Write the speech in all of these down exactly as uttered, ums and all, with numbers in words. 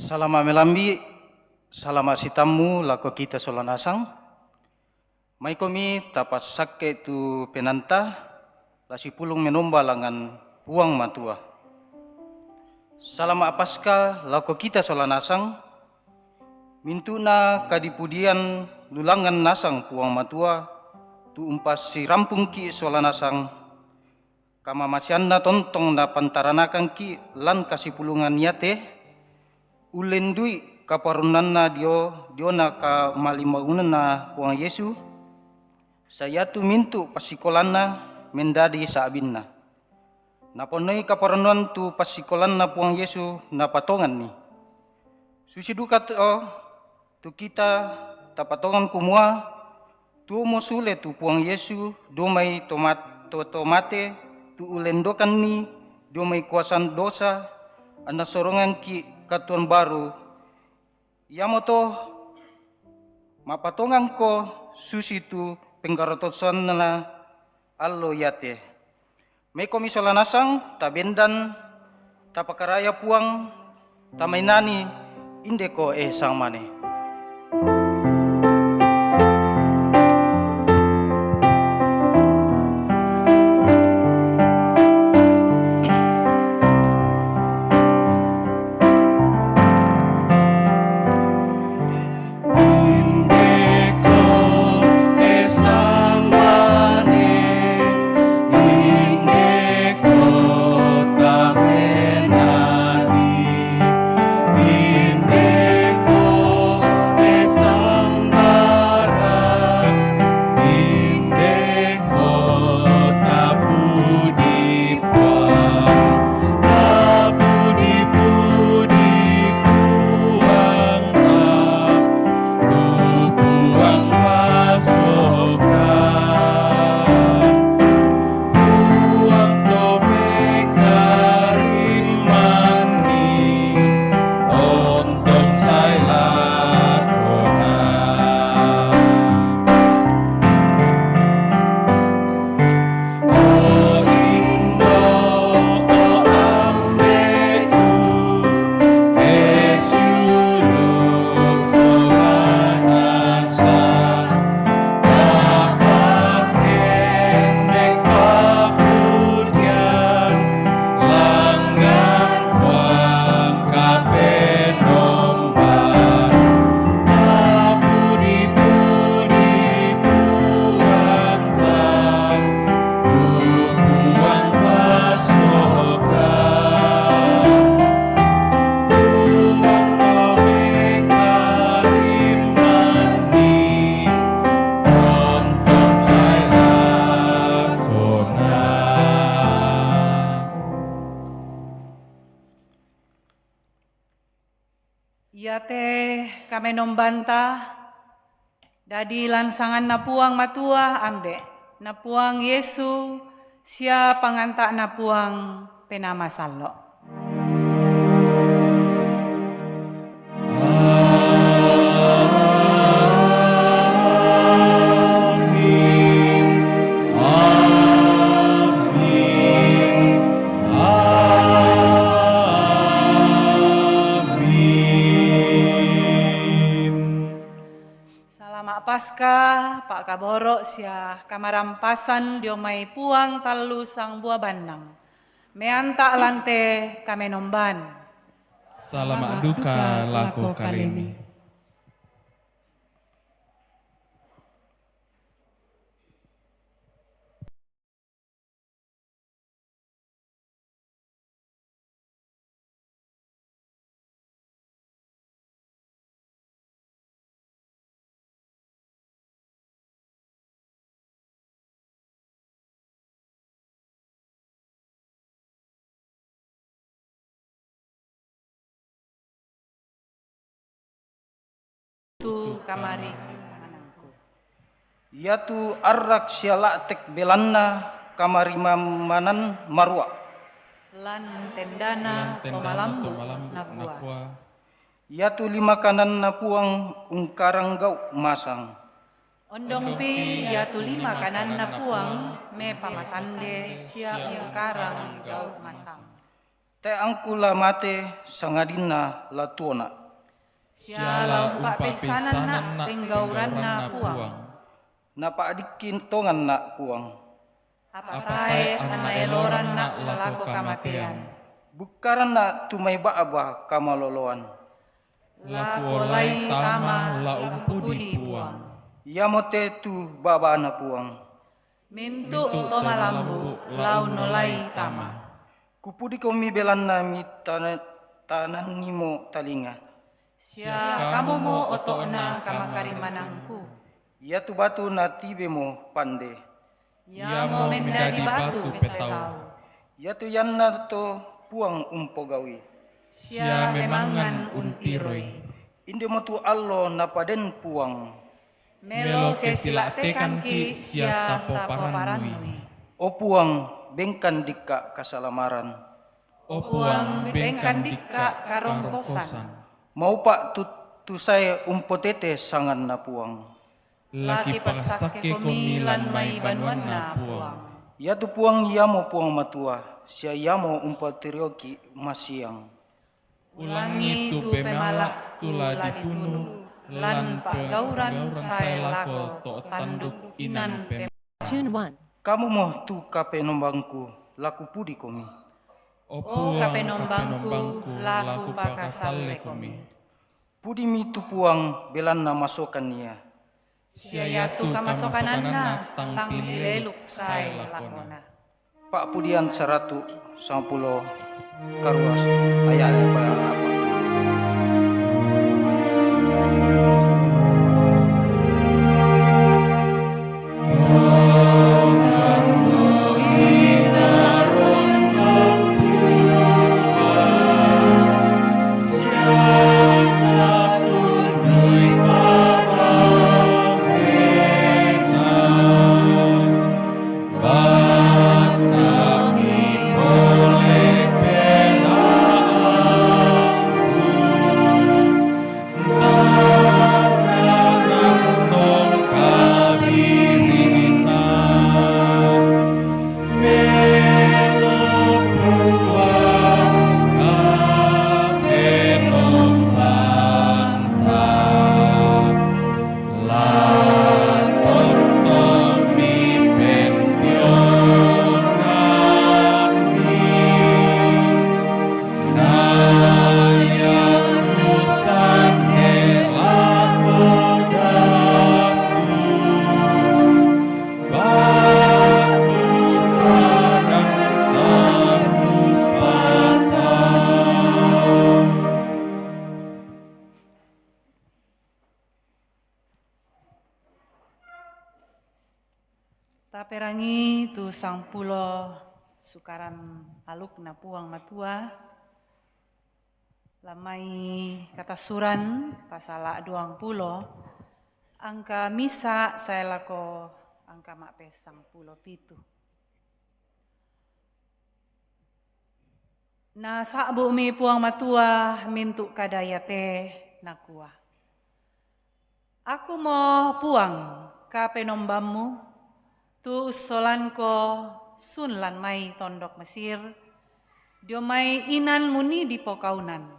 Salama' melambi', salama' sitammu lako kita sola nasang. Maikomi tapassakke tu penanta, la sipulung menomba langngan Puang Matua. Salama' Paska lako kita sola nasang, mintu'na kadipudian lulangngan nasang Puang Matua, tu umpasirampungki' sola nasang, kamamaseanna tontong napantaranakangki' lan kasipulungan iate, ullendui kaparonnuanna dio, diona kamalimbangunna Puang Yesu, saiatu mintu' passikolanna mendadi sa'binna. Naponnoi kaparonnuan tu passikolanna Puang Yesu napatonganni. Susi duka to, tu kita tapatongan kumua, tuomo sule tu Puang Yesu dio mai to mat-, to, to mate, tu ullendokanni dio mai kuasan dosa, anna sorongangki' katuoan baru, iamoto mapatongangko susitu penggarotosanna allo iate. Maikomi sola nasang, tabendan, tapakaraya Puang, tamainani, indeko e sangmane. Ko tapudi-pudi Puangta, tu Puang Pasokan, Puang to mekarimmani, ontong sai lakona. O Indo, o Ambe'ku, e siulu' sola nasang, tapakende' papujian, langngan Puang Kapenomban, tapudi-pudi Puangta, tu Puang Pasokan, Puang to mekarimmani, ontong sai lakona. Iate kamenombanta, dadi lan sanganNa Puang Matua Ambe', na Puang Yesu, sia panganta'Na Puang Penaa Masallo'. Amin. Amin. Amin. Salama' Paska, pa'kaboro' sia kamarampasan dio mai Puang tallu sangbua bannang. Meanta' lan te kamenomban. Salama' duka lako kalemi. Tu kamarimanangku. Iatu arrak sia la'tek belanna kamarimanan marua. Lan tendana to malambu' nakua. Iatu lima kananNa Puang ungkarang gau' masang. Ondongpi iatu lima kananNa Puang, me pamatande sia ungkarang gau' masang. Teangku la mate sangadinna la tuona. Siala umpa'peissananna' penggauranna Puang. Napa'dikki tonganna' Puang. Apa tae' annaeloranna' lako kamatean. Bukkaranna' tu mai ba'ba kamaloloan. La kuolai tama la umpudi Puang. Iamote tu ba'bana Puang. Mintu' to malambu' la unnolai tama. Kupudikomi belanna mitana-, tanannimo talinga. Sia kamumo oto'na kamakarimmanangku. Iatu batu natibemo pande. Iamo mendadi batu petau. Iatu iannato Puang umpogau'i. Sia memangngan untiroi. Indemotu allo napaden Puang. Melo kesila'tekangki' sia tapoparannui. O Puang, bengkan dikka' kasalamaran. O Puang, bengkan dikka' karongkosan. Maupa' tu, tu sae umpotete sanganna Puang. La kipassakkekomi lan mai banuanna Puang. Iatu Puang iamo Puang Matua, sia iamo umpatirioki' masiang. Ulangi tu pemala' tu la ditunu lan pa'gauran sae lako to tanduk inan pemala'. Tune one. Kamumo tu Kapenombangku, la kupudikomi. O Kapenombangku, la kupakasallekomi. Pudimi tu Puang, belanna masokan ia. Sia iatu kamasokananna tang tileluk sae lakona. Pa'pudian saratu' sampulo karua aya'na. Taperangi tu sangpulo sukaran alukna Puang Matua. Lan mai Katasuran pasala' duangpulo, angka misa' sae lako angka ma'pessangpulo pitu. Nasa'bu'mi Puang Matua mintu' kada iate, nakua, Akumo Puang, Kapenombammu, tu ussolanko sun lan mai tondok Mesir, dio mai inan munii dipokaunan.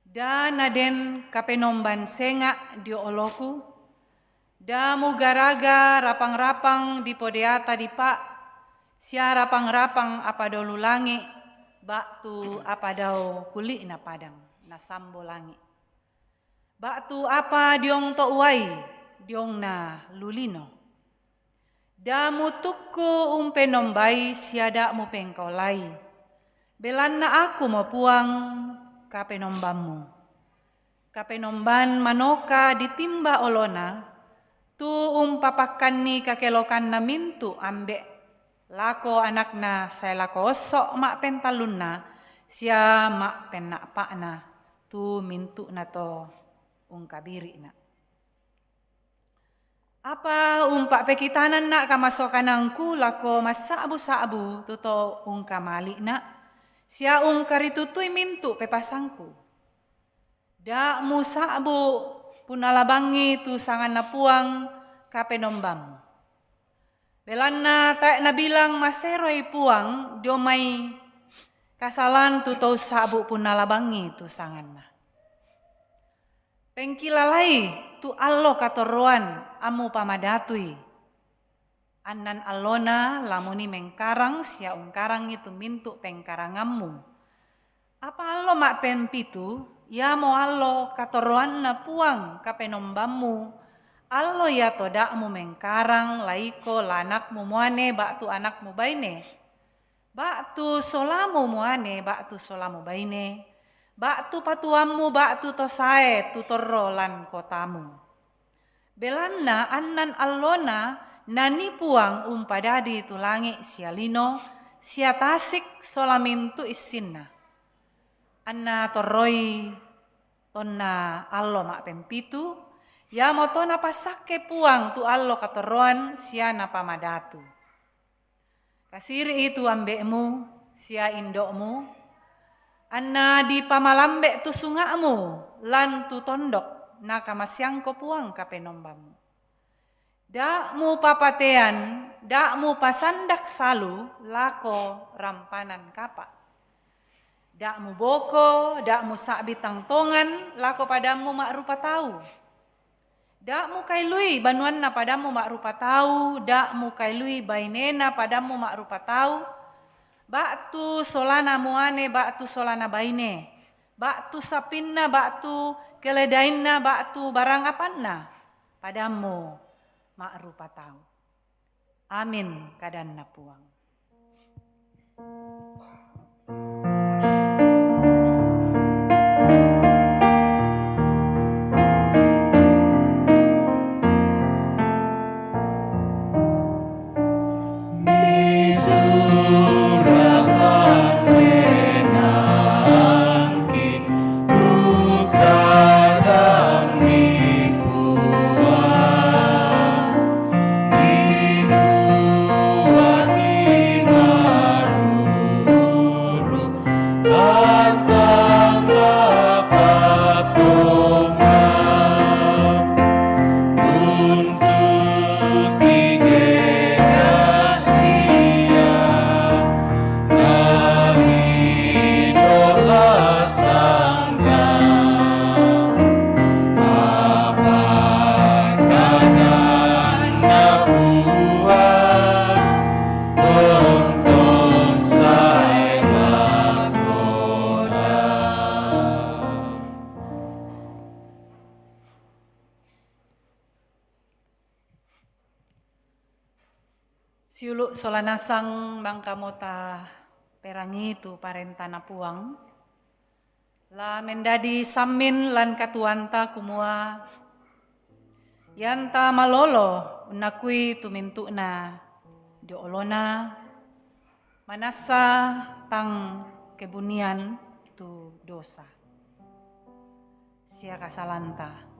Da naden kapenomban senga' dio oloku, da mugaraga rapang-rapang dipodeata dipa', sia rapang-rapang apa dao lu langi' ba'tu apa dao kuli'na padang, nasambo langi'. Ba'tu apa diong to' uai diongna lu lino. Da mutukku umpenombai sia da mupengkaolai, belanna Akumo Puang, Kapenombammu. Kapenomban manoka ditimba olona, tu umpapakkanni kakelokanna mintu' ambe', lako anakna sae lako osso' ma'pentallunna sia ma'penna'pa'na, tu mintu'nato ungkabiri'na'. Apa umpa'pekitananna' kamasokanangku lako massa'bu-sa'bu tu to ungkamali'na', sia ungkaritutui mintu' pepasangku. Da' musa'bu' punna la bangngi tu sanganNa Puang Kapenombammu. Belanna tae' nabilang maseroi Puang dio mai Kasalan tu tou sa'bu' punalabangi tu sanganna. Pengkilalai tu allo katorroan ammu pamadatui. Annan allona lamuni mengkarang sia ungkarangi tu mintu' pengkarangammu. Apa allo ma'pempitu, iamo allo katorroanna Puang Kapenombammu, allo iato da'mu mengkarang laiko la anakmu muane ba'tu anakmu baine, ba'tu solamu muane ba'tu solamu baine, ba'tu patuammu ba'tu to sae tu torro lan kotamu. Belanna annan allona nanii Puang umpadadi tu langi' sia lino sia tasik sola mintu' issinna. Anna torroi tonna allo ma'pempitu, iamoto napassakke Puang tu allo katorroan sia napamadatu. Kasiri'i tu ambe'mu sia indo'mu, anna dipamalambe' tu sunga'mu lan tu tondok nakamaseangko Puang Kapenombammu. Da'mu papatean, da'mu pasandak salu lako rampanan kapa'. Da'mu boko, da'mu sa'bi tangtongan lako padammu ma'rupa tau. Da'mu kailui banuanna padammu ma'rupa tau, da'mu kailui bainena padammu ma'rupa tau, ba'tu solana muane, ba'tu solana baine, ba'tu sapinna, ba'tu keledainna, ba'tu barang apanna padammu ma'rupa tau. Amin, kadanna Puang. Siulu' sola nasang mangkamota perangi tu parentana Puang, la mendadi sammin lan katuoanta kumua, ianta malolo unnakui tu mintu'na dio olona, manassa tang kebunnian tu dosa sia kasalanta.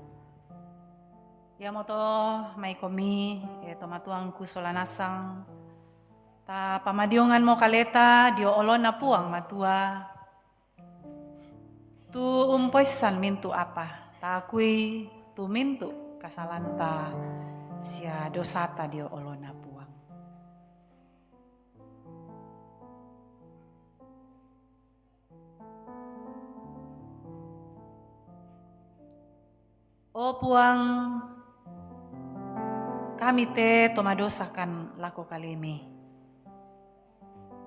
Iamoto maikomi, e tomatuangku sola nasang, ta pamadionganmo kaleta dio olona Puang Matua, tu umpoissan mintu' apa, ta akui tu mintu' kasalanta sia dosata dio olona Puang. O Puang, kami te to madosakan lako kalemi,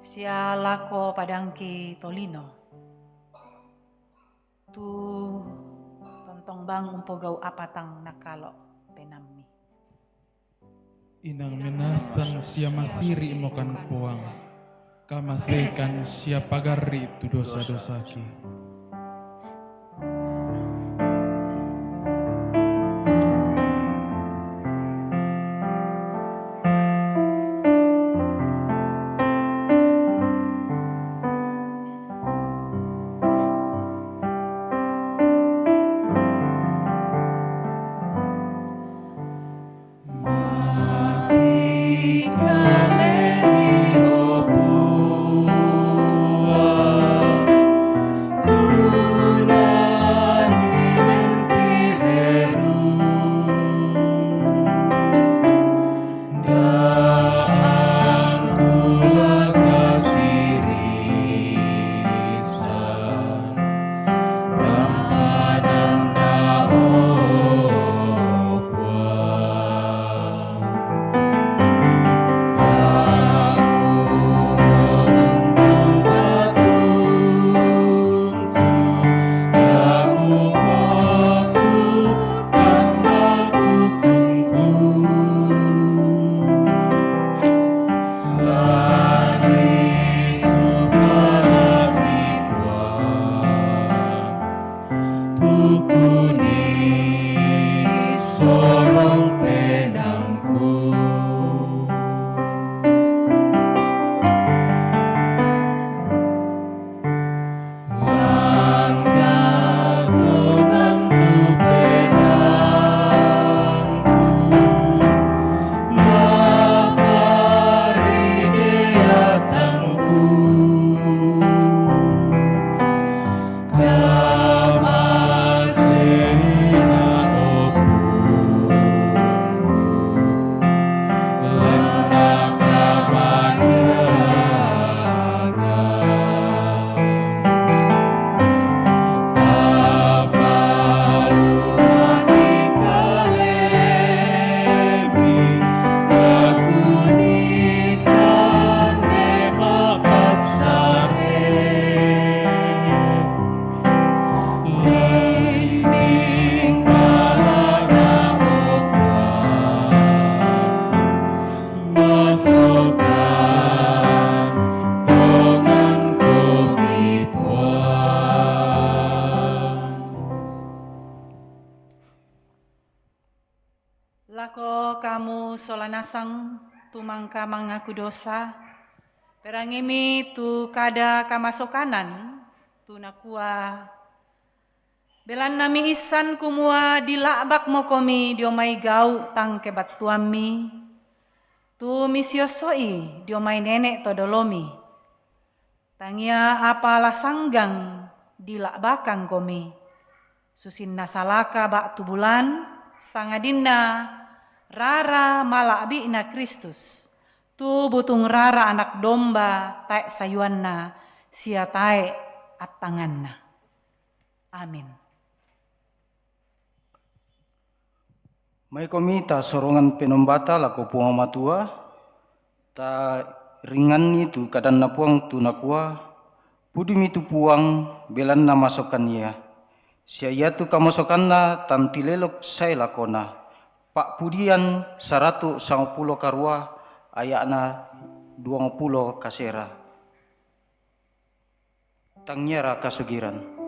sia lako padangki tolino, tu tontong bang umpogau' apa tang nakalo' penaammi. Inang minasang sia masiri' mokan Puang, kamasekan sia pagarri' tu dosa-dosaki. sola nasang tu mangka mangaku dosa, perangimi tu kada kamasokanan, tu nakua, belanna miissan kumua dila'bakmo komi dio mai gau tang kebattuammi, tu misiosso'i dio mai nene' to dolomi. Tangia apa la sanggang dila'bakangkomi, susinna salaka ba'tu bulan, sangadinna rara mala'bi'na Kristus, tu butung rara Anak Domba tae' sayuanna sia tae' attanganna. Amin. Maikomi tasorongan penombata lako Puang Matua, taringanni tu kadanna Puang tu nakua, pudimi tu Puang, belanna masokan ia. Sia iatu kamasokanna tang tilelok sae lakona. Pa'pudian saratu' sangpulo karua, aya'na duangpulo kasera. Tangiara kasugiran.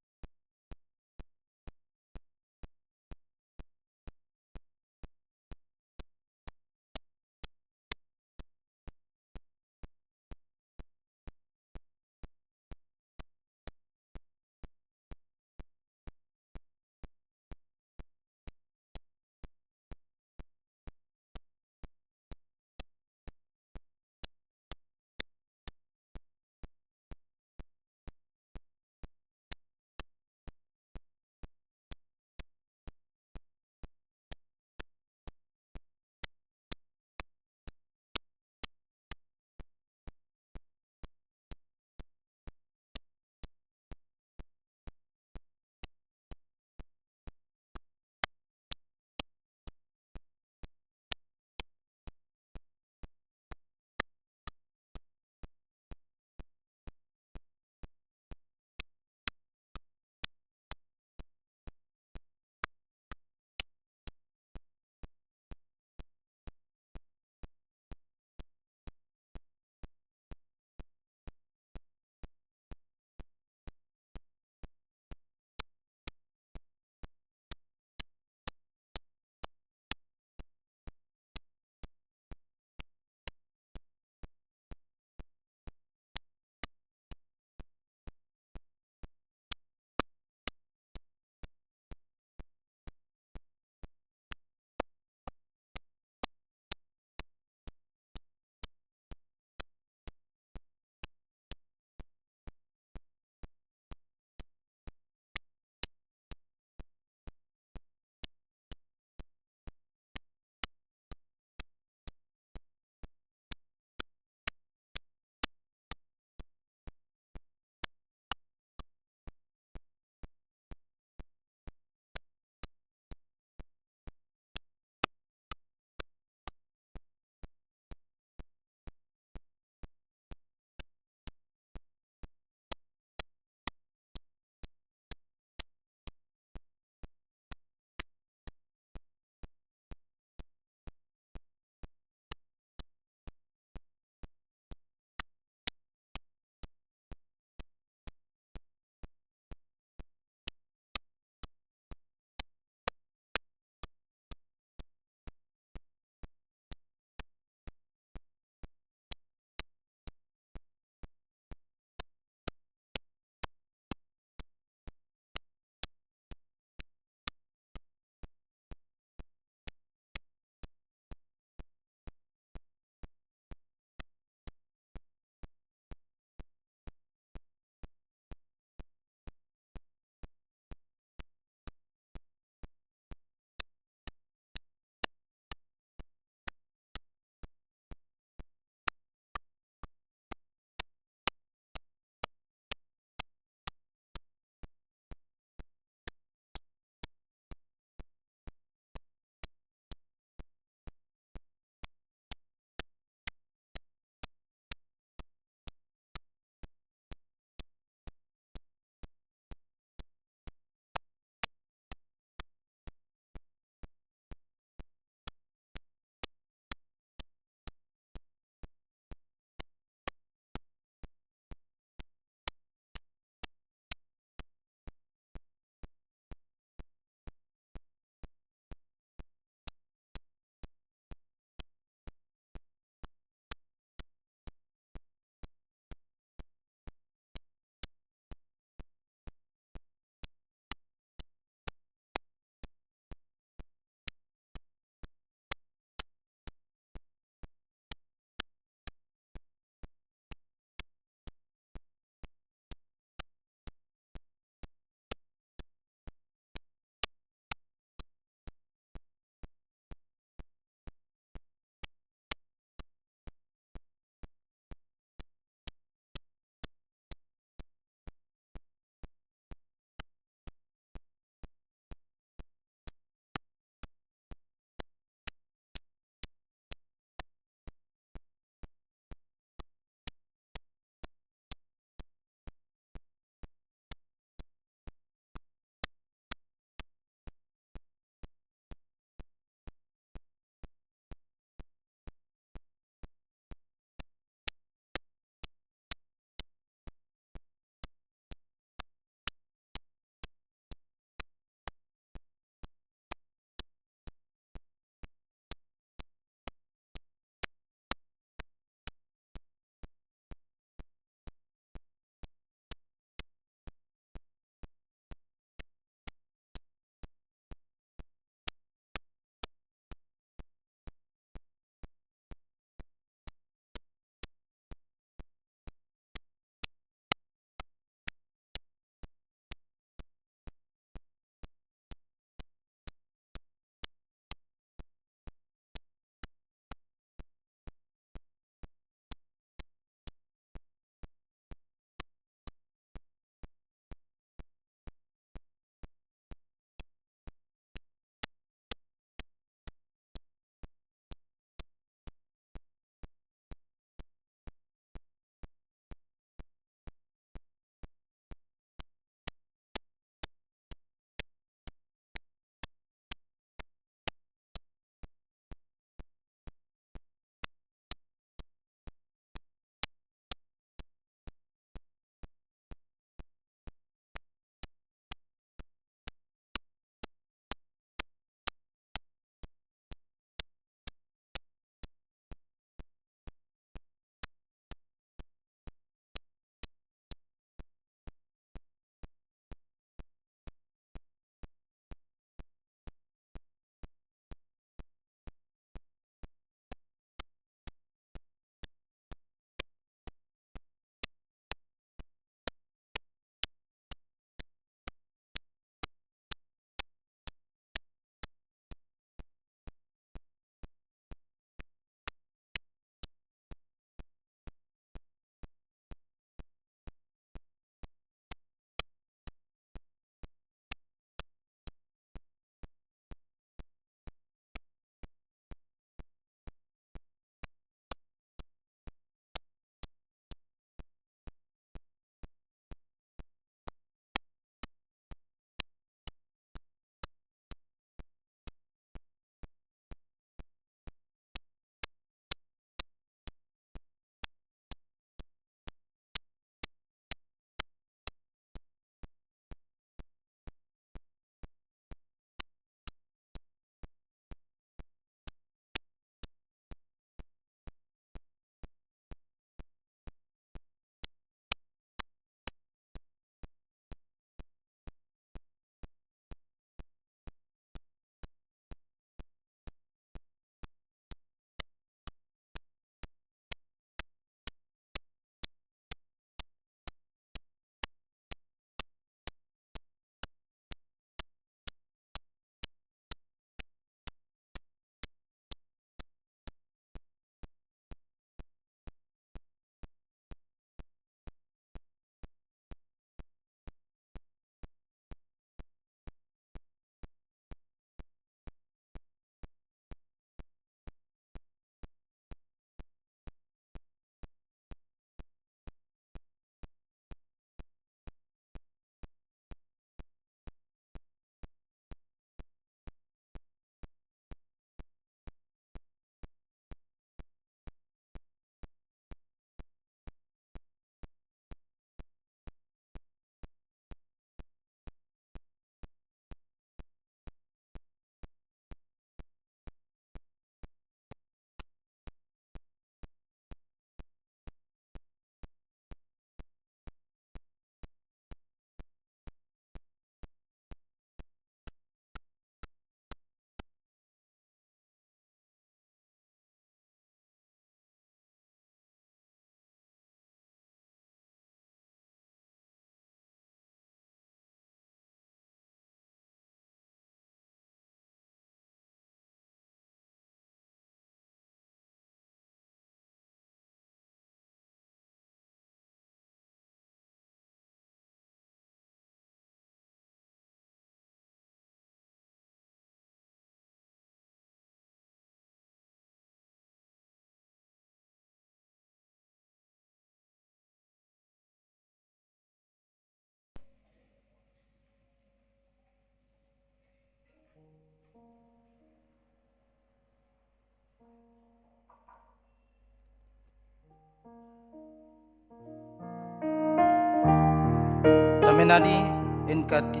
Nani engka ti-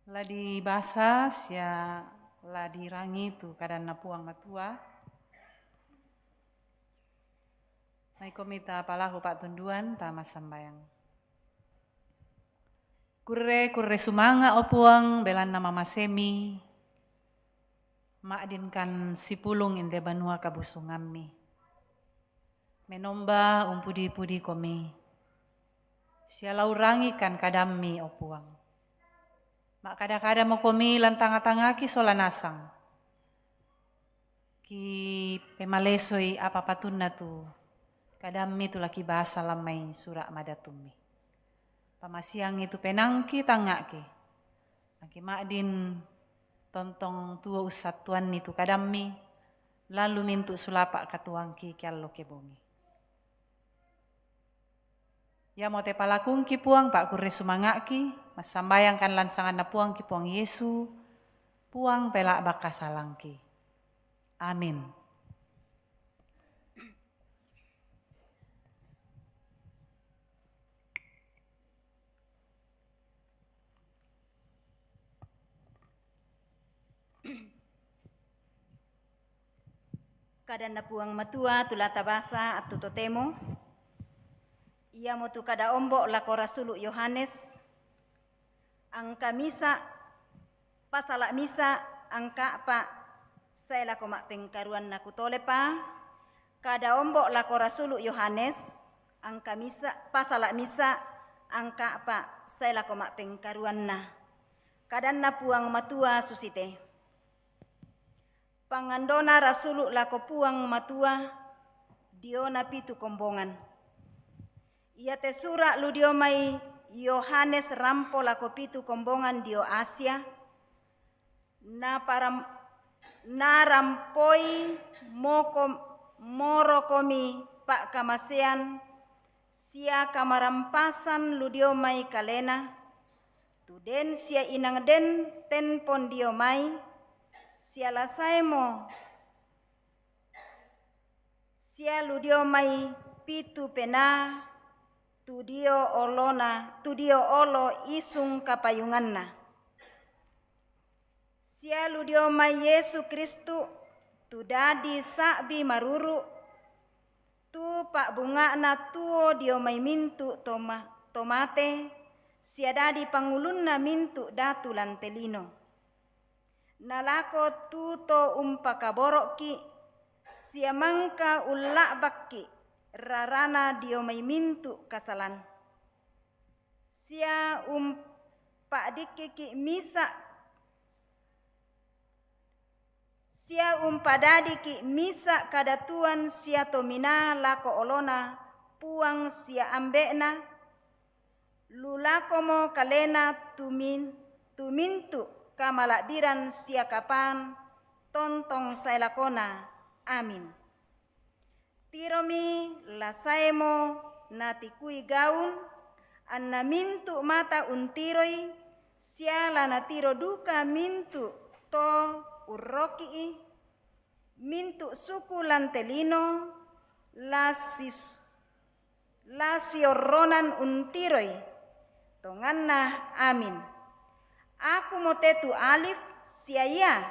La dibasa sia la dirangi tu kadanna Puang Matua. Maikomi ta palahu pa'tunduan, ta massambayang. Kurre, kurre sumanga', o Puang, belanna mamasemi, ma'dinkan sipulung inde banua kabusungammi. Menomba umpudi-pudikomi, sia laurangikan kadammi, o Puang. Ma'kada-kadamokomi lan tanga-tangaki sola nasang. Ki pemalesoi apa patunna tu kadammi tu la kibasa lan mai sura' madatummi. Pamasiangi tu penaangki tangnga'ki. Angki ma'din tontong tuo ussattuanni tu kadammi, lalu mintu' sulapa' katuoangki ki allo ke bongi. Iamo te palakungki, Puang, pa'kurre sumanga'ki, massambayangkan lan sanganna Puangki Puang Yesu, Puang pela'bak kasalangki. Amin. Kadanna Puang Matua tu la tabasa attu totemo, iamotu kada ombo' lako rasulu' Yohanes, angka misa', pasala' misa', angka a'pa' sae lako ma'pengkaruanna, kutolepa. Kada ombo' lako rasulu' Yohanes, angka misa', pasala' misa', angka a'pa' sae lako ma'pengkaruanna. Kadanna Puang Matua susite. Pangandona rasulu' lako Puang Matua diona pitu kombongan. Iate sura' lu dio mai Yohanes rampo lako pitu kombongan dio Asia, naparam-, narampoi moko-, morokomi pa'kamasean sia kamarampasan lu dio mai kalena, tu den sia inang den tenpon dio mai, sia la saemo sia lu dio mai pitu penaa tu dio olona, tu dio olo isung kapayunganna. Sia lu dio mai Yesu Kristu, tu dadi sa'bi maruru', tu pa'bunga'na tuo dio mai mintu' to ma-, to mate, sia dadi pangulunna mintu' datu lan te lino. Na lako tu to umpakaboro'ki', sia mangka ulla'bakki' rarana dio mai mintu' kasalan. Sia umpa'dikkiki' misa', sia umpadadiki' misa' kadatuan sia tominaa lako olona Puang sia Ambe'na, lu lakomo kalena tu min-, tu mintu' kamala'biran sia kapang tontong sae lakona. Amin. Tiromi la saemo natikui gaun, Anna mintu' mata untiroi, sia la natiro duka mintu' to urroki'i, mintu' suku lan te lino la sis-, la siorronan untiroi, tonganna amin. Akumo te tu Alif sia Ia,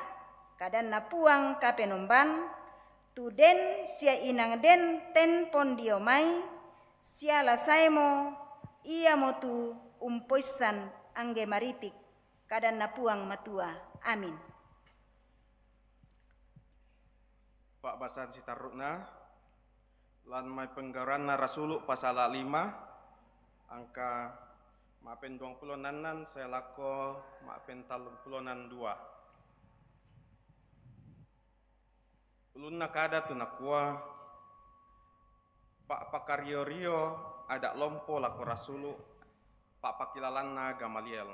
kadanna Puang Kapenomban, tu den sia inang den tenpon dio mai, sia la saemo iamotu umpoissan angge maritik, kadanna Puang Matua. Amin. Pa'basan sitarru'na, lan mai Penggauranna Rasulu' pasala lima, angka ma'pen duangpulo nannan sae lako ma'pen tallungpulo nan dua. Ulunna kada tu nakua, pa'pakario-rio ada' lompo lako Rasulu', pa'pakilalanna Gamaliel.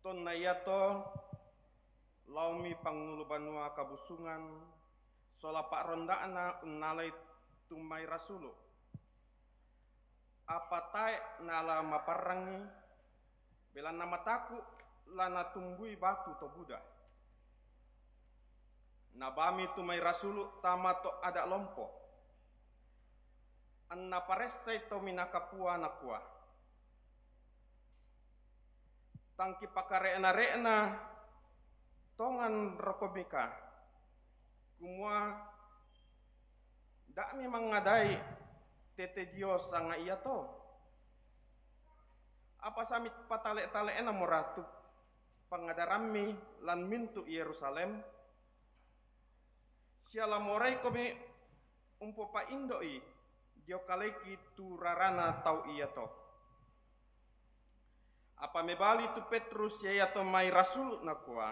Tonna iato, laomi pangngulu banua kabusungan sola pa'ronda'na unnalai tu mai Rasulu'. Apa tae' nala maparrangngi, belanna mataku' la natumbui batu to buda. Nabami tu mai Rasulu' tama to ada' lompo. Anna paressai to minakapua nakua, "Tang kipakare'na-re'na tongan rokomika, kumua, da'mi mangngadai tete dio sanga iato? Apa sami patale'-tale'namo ratu pangadarammi lan mintu' Yerusalem? Sia la moraikomi umpopa'indo'i dio kaleiki tu rarana tau iato." Apa mebali tu Petrus sia iato mai Rasulu' nakua,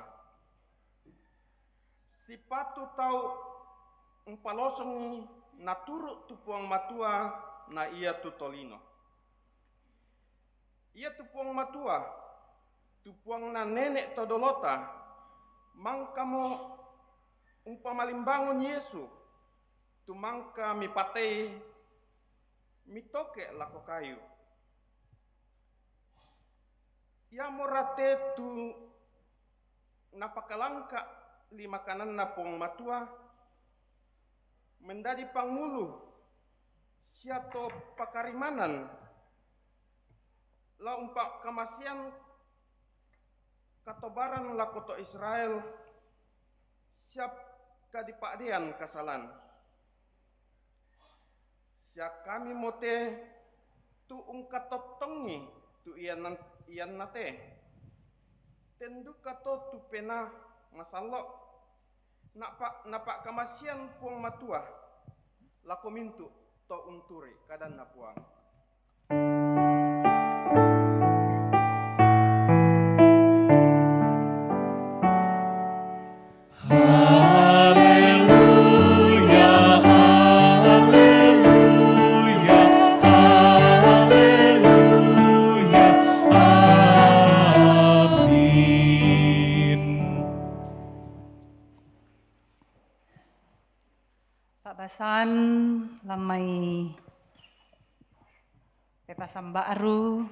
"Sipatu tau umpalosongi naturu' tu Puang Matua na iatu tolino. Iatu Puang Matua, tu Puangna nene' to dolota, mangkamo umpamalimbangun Yesu, tu mangka mipatei mitoke' lako kayu. Iamora te tu napakalangka' lima kananna Puang Matua, mendadi pangulu sia to pakarimanan, la umpakamasean katobaran lako to Israel, sia kadipa'dean kasalan. Sia kami mo te tu ungkatottongi tu ianna, ianna te. Ten duka to tu penaa masallo', napa-, napa'kamasean Puang Matua lako mintu' to unturi'," kadanna Puang. Haleluya, haleluya, haleluya. Amin. Pa'basan lan mai Pepasan Ba'ru,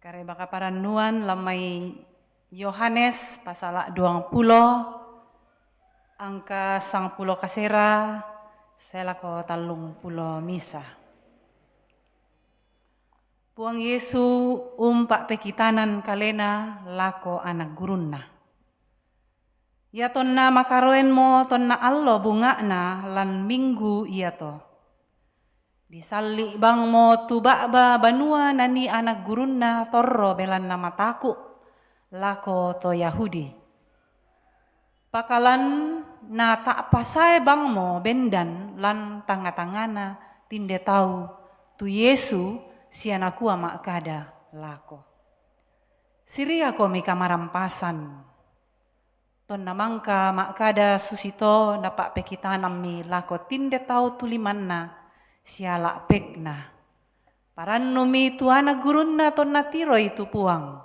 kareba kaparannuan lan mai Yohanes pasala duangpulo, angka sangpulo kasera sae lako tallungpulo misa. Puang Yesu umpa'pekitanan Kalena lako ana' gurunNa. Iatonna makaroenmo tonna allo bunga'na lan minggu iato, disalli' bangmo tu ba'ba banua nanii ana' gurunNa torro belanna mataku' lako to Yahudi. Pakalan nata'pasae bangmo bendan lan tangnga-tangngana tinde tau tu Yesu sia nakua ma'kada lako, "Siriakomi kamarampasan." Tonna mangka ma'kada susito napa'pekitanammi lako tinde tau tu limanna sia la'pekna. Parannumi tu ana' gurunNa tonna tiroi tu Puang.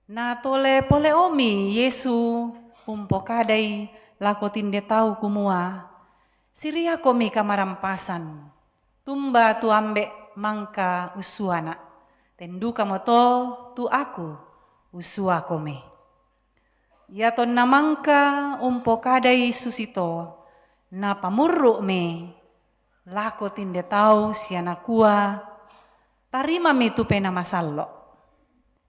Natole pole'omi Yesu umpokadai lako tinde tau kumua, "Siriakomi kamarampasan." Tumba tu ambe' mangka ussuana', ten dukamo to tu aku ussuakomi. Iatonna mangka umpokadai susito, napamurru'mi lako tinde tau sia nakua, "Tarimami tu Penaa Masallo'."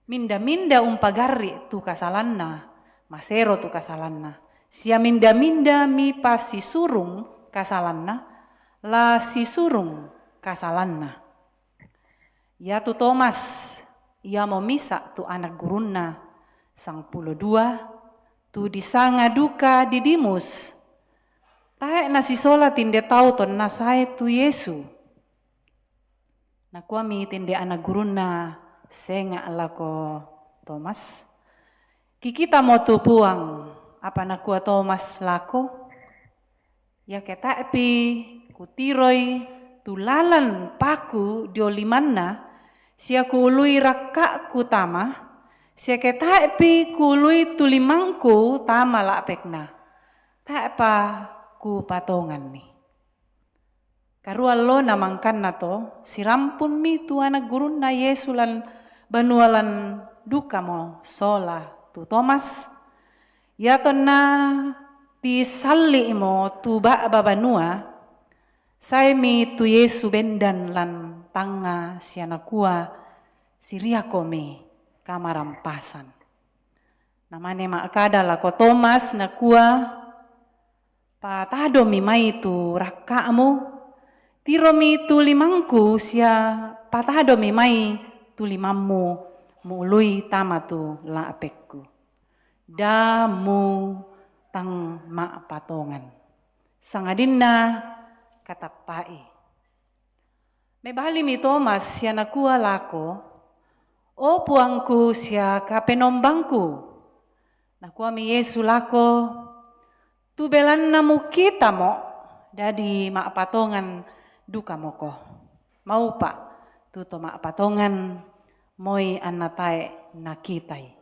Minda-minda umpagarri' tu kasalanna, masero tu kasalanna. Sia minda-minda mipasisurung kasalanna, la sisurung kasalanna. Iatu Tomas, iamo misa' tu ana' gurunna sangpulo dua, tu disanga duka Didimus, tae' nasisola tinde tau tonna sae tu Yesu. Nakuami tinde ana' gurunna senga' lako Tomas, "Kikitamo tu Puang." Apa nakua Tomas lako, "Iake tae'pi kutiroi tu lalan paku dio limanna, sia kuului rakka'ku tama, sia ke tae'pi kuului tu limangku tama la'pekna, tae'pa kupatonganni." Karua allona mangkanna to, sirampunmi tu ana' gurunna Yesu lan banua lan dukamo sola tu Tomas. Iatonna tisalli'mo tu ba'ba banua, saemi tu Yesu bendan lan tangnga sia nakua, "Siriakomi kamarampasan." Namane ma'kada lako Tomas nakua, "Patadomi mai tu rakka'mu, tiromi tu limangku sia patadomi mai tu limammu, muului tama tu la'pekku. Da mutang ma'patongan, sangadinna katappa'i." Mebalimi Tomas sia nakua lako, "O Puangku sia Kapenombangku." Nakuami Yesu lako, "Tu belanna mukitamo, dadi ma'patongan dukamoko. Maupa' tu to ma'patongan, moi anna tae' nakitai."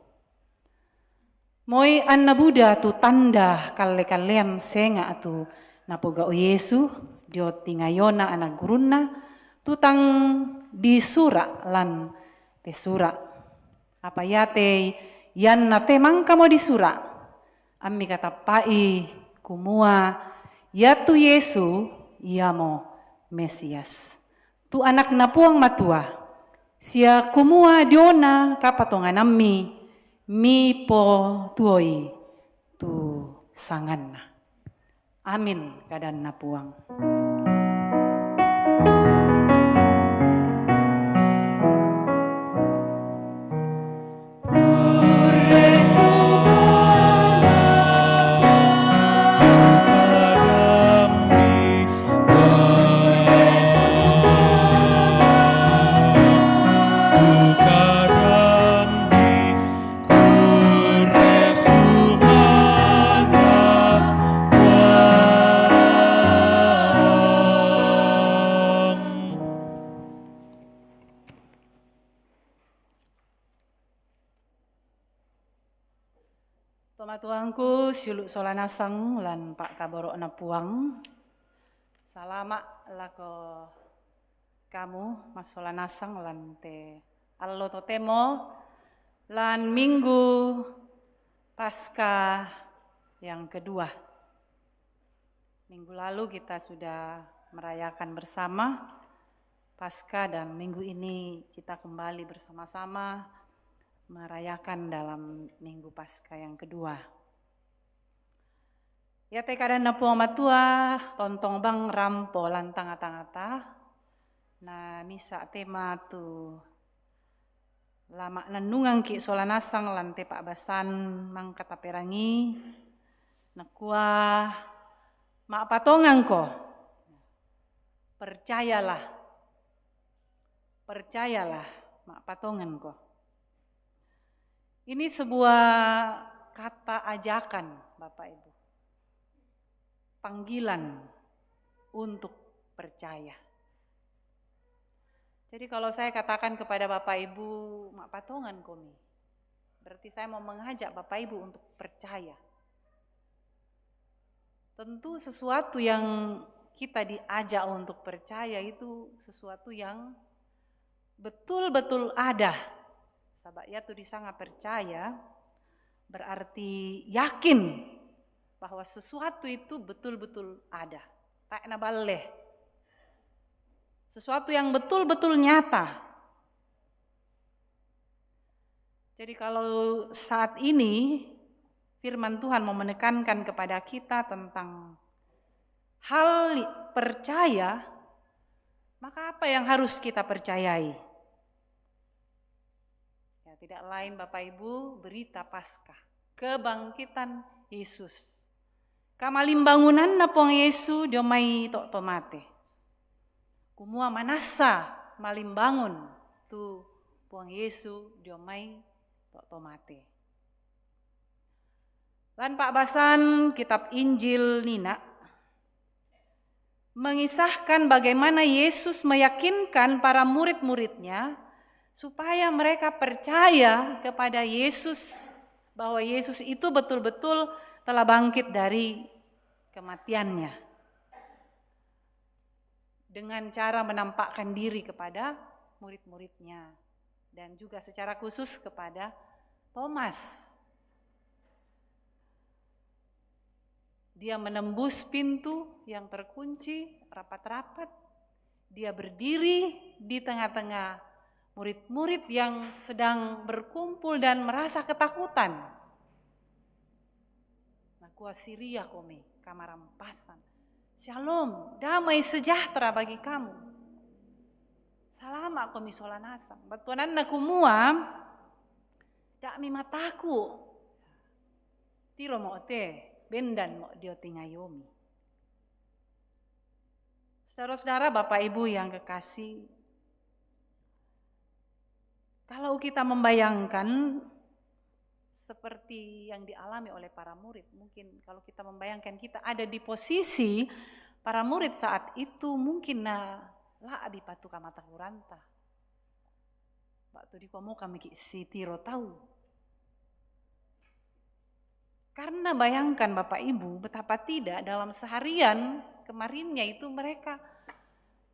Moi anna buda tu tanda kalle-kallean senga' tu napogau' Yesu dio tingayona ana' gurunna, tu tang disura' lan te sura'. Apa iate ianna te mangkamo disura', ammi katappa'i kumua iatu Yesu iamo Mesias, tu Anakna Puang Matua, sia kumua diona kapatonganammi mipotuoi tu sanganna. Amin, kadanna Puang. Tomatuangku, siulu' sola nasang lan pa'kaboro'na Puang. Salama' lako kamu, massola nasang lan te allo totemo, lan Minggu Paskah yang kedua. Minggu lalu kita sudah merayakan bersama Paskah, dan minggu ini kita kembali bersama-sama merayakan dalam Minggu Paskah yang kedua. Iate kadanna Puang Matua, tontong bang rampo lan tanga-tangata, na misa' tema tu la ma'nannungangki' sola nasang lan te pa'basan mangka taperangii, nakua, "Ma'patonganko, percayalah, percayalah, ma'patonganko." Ini sebuah kata ajakan, Bapak Ibu. Panggilan untuk percaya. Jadi kalau saya katakan kepada Bapak Ibu, "Ma'patongankomi," berarti saya mau mengajak Bapak Ibu untuk percaya. Tentu sesuatu yang kita diajak untuk percaya itu sesuatu yang betul-betul ada. Sabab ya tu disanga percaya berarti yakin bahwa sesuatu itu betul-betul ada. Tae na balle. Sesuatu yang betul-betul nyata. Jadi kalau saat ini firman Tuhan mau menekankan kepada kita tentang hal percaya, maka apa yang harus kita percayai? Ya, tidak lain Bapak Ibu, berita Paskah, kebangkitan Yesus. Kamalimbangunanna Puang Yesu dio mai to' to mate. Kumua manassa malimbangun tu Puang Yesu dio mai to' to mate. Lan pa'basan kitab Injil nina mengisahkan bagaimana Yesus meyakinkan para murid-muridnya supaya mereka percaya kepada Yesus, bahwa Yesus itu betul-betul telah bangkit dari kematiannya. Dengan cara menampakkan diri kepada murid-muridnya dan juga secara khusus kepada Thomas. Dia menembus pintu yang terkunci rapat-rapat. Dia berdiri di tengah-tengah murid-murid yang sedang berkumpul dan merasa ketakutan. Nakua, "Siria komi, kamarampasan. Shalom, damai sejahtera bagi kamu. Salama' komi sola nasang." Battuananna kumua, "Da'mi mataku. Tiro mo te, bendan mo dio tingayomi." Saudara-saudara, Bapak Ibu yang kekasih, kalau kita membayangkan seperti yang dialami oleh para murid, mungkin kalau kita membayangkan kita ada di posisi para murid saat itu, mungkin na la'bi patuka mata kuranta. Waktu dikomokan miki si tiro tau. Karena bayangkan Bapak Ibu, betapa tidak dalam seharian kemarinnya itu mereka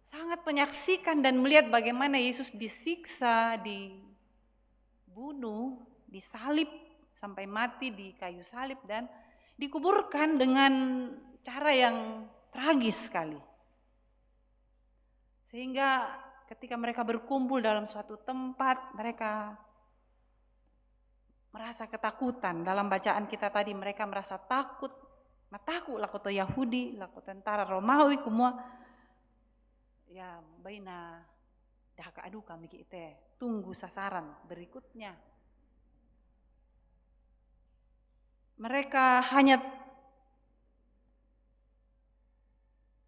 sangat menyaksikan dan melihat bagaimana Yesus disiksa, dibunuh, disalib, sampai mati di kayu salib dan dikuburkan dengan cara yang tragis sekali. Sehingga ketika mereka berkumpul dalam suatu tempat, mereka merasa ketakutan. Dalam bacaan kita tadi, mereka merasa takut, mataku lako to Yahudi, lako tentara Romawi, kumua, ya, baina dahaka aduka miki te, tunggu sasaran berikutnya. Mereka hanya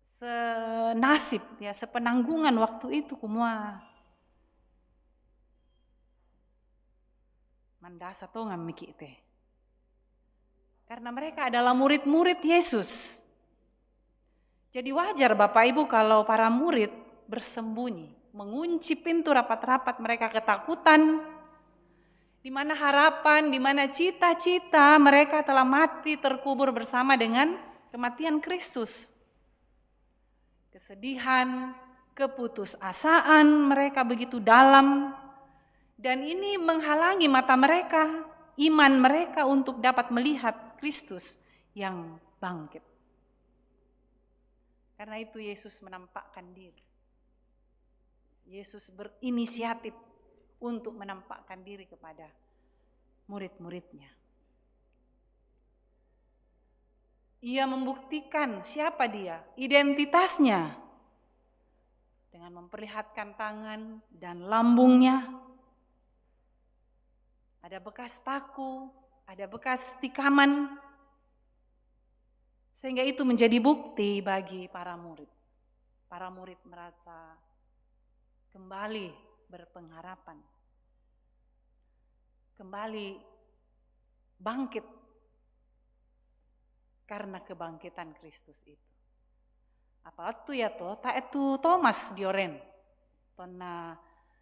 senasib, ya, sepenanggungan waktu itu, kumua, mandasa tongan miki te. Karena mereka adalah murid-murid Yesus. Jadi wajar Bapak Ibu kalau para murid bersembunyi, mengunci pintu rapat-rapat, mereka ketakutan, di mana harapan, di mana cita-cita mereka telah mati terkubur bersama dengan kematian Kristus. Kesedihan, keputusasaan mereka begitu dalam, dan ini menghalangi mata mereka, iman mereka untuk dapat melihat Kristus yang bangkit. Karena itu Yesus menampakkan diri. Yesus berinisiatif untuk menampakkan diri kepada murid-muridnya. Ia membuktikan siapa dia, identitasnya, dengan memperlihatkan tangan dan lambungnya. Ada bekas paku, ada bekas tikaman, sehingga itu menjadi bukti bagi para murid. Para murid merasa kembali berpengharapan, kembali bangkit karena kebangkitan Kristus itu. Apa waktu ya to, tae tu Thomas dioren. Tonna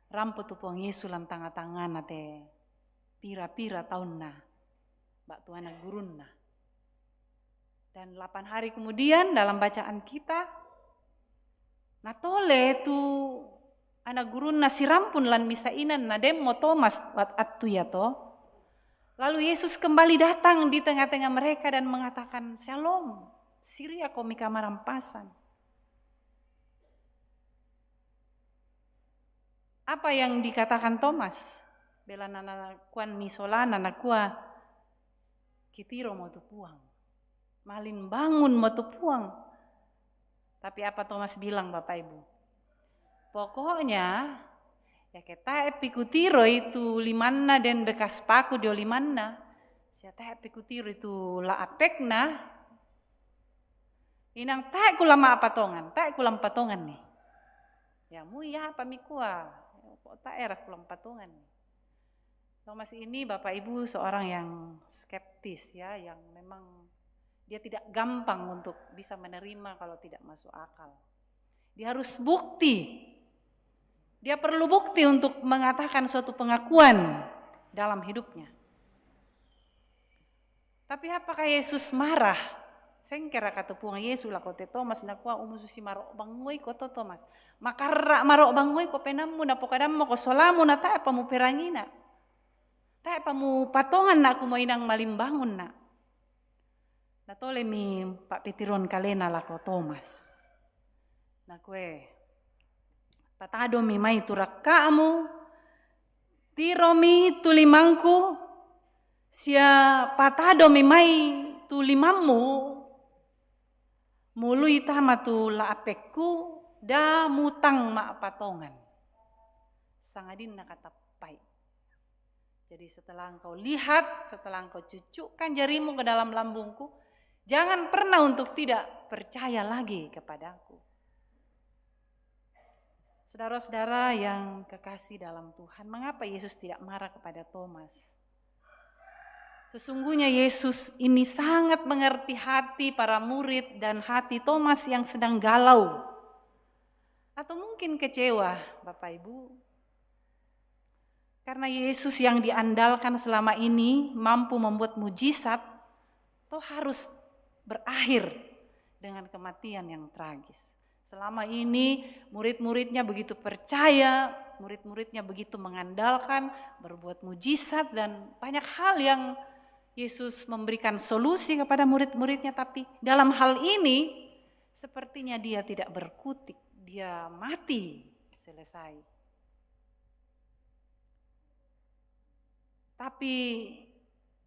rampo tu Puang Yesus lan tangnga-tangngana te pira-pira taunna, ba'tu ana gurunna. Dan delapan hari kemudian dalam bacaan kita, Natole tu ana gurunna sirampun lan misa inan, na demmo Tomas wat attu iato. Lalu Yesus kembali datang di tengah-tengah mereka dan mengatakan, "Shalom, siriako mika marampasan." Apa yang dikatakan Tomas? Bela nana kuan ni solana nakua, "Kitiro mo tu Puang. Malimbangun mo tu Puang." Tapi apa Tomas bilang, Bapak Ibu? "Pokoknya, ya ke tae pi kutiro itu limanna dan bekas paku dio limanna, sia tae pi kutiro itu la apekna, inang tae kulama patongan, tae kulam patongan nih." Ya mu ya apa mikua, kok tae ra kulam patongan nih. Tomas ini, Bapak Ibu, seorang yang skeptis, ya, yang memang dia tidak gampang untuk bisa menerima kalau tidak masuk akal. Dia harus bukti. Dia perlu bukti untuk mengatakan suatu pengakuan dalam hidupnya. Tapi apakah Yesus marah? Sengkera kata Puang Yesus lako te Tomas, nakua, "Umu susi maro bangoi ko to, Tomas. Makarra maro bangoi ko penammu, napokadammo ko solamu, na tae pa muperangina. Tae pa mupatongan na aku mo inang malimbangun na." Natole mi pappetiron kalena lako Tomas. Nakue, "Patadomi mai tu rakka'mu, tiromi tu limangku, sia patadomi mai tu limammu, mului tama tu la apekku, da mutang ma'patongan." Sangadinna katappai. Jadi setelah engkau lihat, setelah engkau cucukkan jarimu ke dalam lambungku, jangan pernah untuk tidak percaya lagi kepadaku. Saudara-saudara yang kekasih dalam Tuhan, mengapa Yesus tidak marah kepada Tomas? Sesungguhnya Yesus ini sangat mengerti hati para murid dan hati Tomas yang sedang galau. Atau mungkin kecewa, Bapak Ibu. Karena Yesus yang diandalkan selama ini mampu membuat mujizat, toh harus berakhir dengan kematian yang tragis. Selama ini murid-muridnya begitu percaya, murid-muridnya begitu mengandalkan, berbuat mujizat dan banyak hal yang Yesus memberikan solusi kepada murid-muridnya, tapi dalam hal ini sepertinya dia tidak berkutik, dia mati selesai. Tapi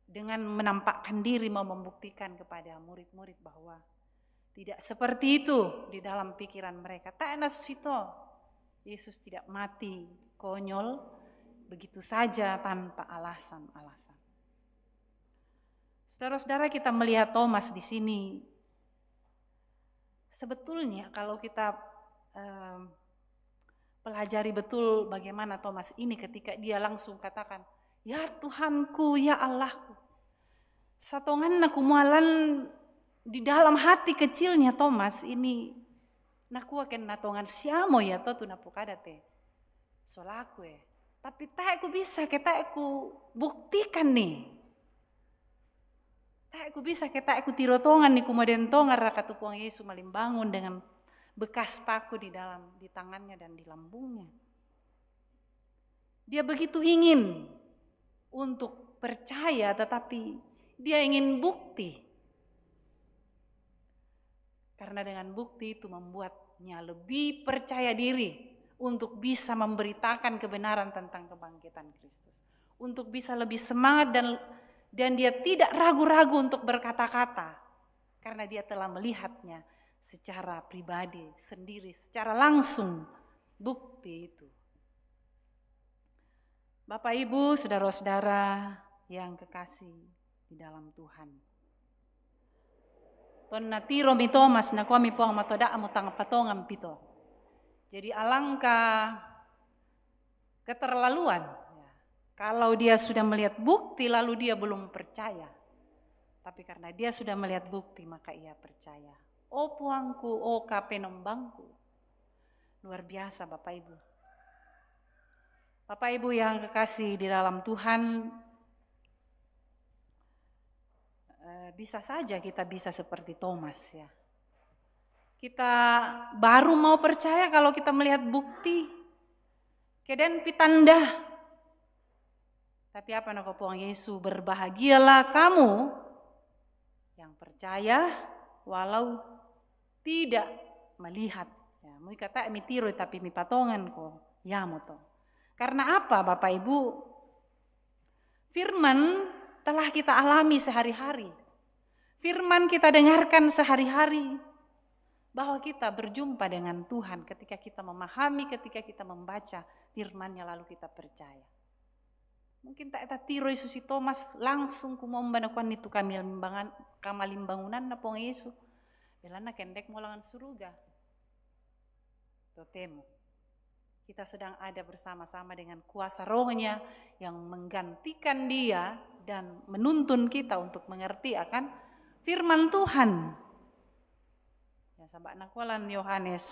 dengan menampakkan diri mau membuktikan kepada murid-murid bahwa tidak seperti itu di dalam pikiran mereka. Tae na susito, Yesus tidak mati konyol begitu saja tanpa alasan-alasan. Saudara-saudara, kita melihat Tomas di sini. Sebetulnya kalau kita, em, pelajari betul bagaimana Tomas ini ketika dia langsung katakan, "Ya Tuhanku, ya Allahku." Satonganna kumua lan di dalam hati kecilnya Tomas ini, nakua ken na tongan, "Siamo ia to tu napokada te solaku e. Tapi tae ku bisa ke tae ku buktikan ni. Tae ku bisa ke tae ku tiro tongan ni kumua den tongan raka tu Puang Yesus malimbangun dengan bekas paku di dalam, di tangannya dan di lambungnya." Dia begitu ingin untuk percaya, tetapi dia ingin bukti. Karena dengan bukti itu membuatnya lebih percaya diri untuk bisa memberitakan kebenaran tentang kebangkitan Kristus. Untuk bisa lebih semangat dan, dan dia tidak ragu-ragu untuk berkata-kata. Karena dia telah melihatnya secara pribadi, sendiri, secara langsung, bukti itu. Bapak, Ibu, saudara-saudara yang kekasih di dalam Tuhan. Tonna tiromi Tomas, nakuami Puang, "Matoda' mutang patongan pito." Jadi alangkah keterlaluan, ya. Kalau dia sudah melihat bukti lalu dia belum percaya. Tapi karena dia sudah melihat bukti, maka ia percaya. "O Puangku, o Kapenombangku." Luar biasa, Bapak Ibu. Bapak Ibu yang kekasih di dalam Tuhan, eh, bisa saja kita bisa seperti Tomas, ya. Kita baru mau percaya kalau kita melihat bukti. Keden pi tanda. Tapi apa nako Puang Yesu, "Berbahagialah kamu yang percaya walau tidak melihat." Ya, mui kata mi tiro tapi mi patongan ko. Ya mo to. Karena apa, Bapak Ibu? Firman telah kita alami sehari-hari. Firman kita dengarkan sehari-hari. Bahwa kita berjumpa dengan Tuhan ketika kita memahami, ketika kita membaca firman-Nya lalu kita percaya. Mungkin ta, ta tiro Yesus i Thomas langsung kumomba na kuan itu kamalimbangan, kamalimbangunan na Puang Yesu. Belanna kendek mo langan suruga. Totemo. Kita sedang ada bersama-sama dengan kuasa Roh-Nya yang menggantikan dia dan menuntun kita untuk mengerti akan firman Tuhan. Ya, sabab nakualan Yohanes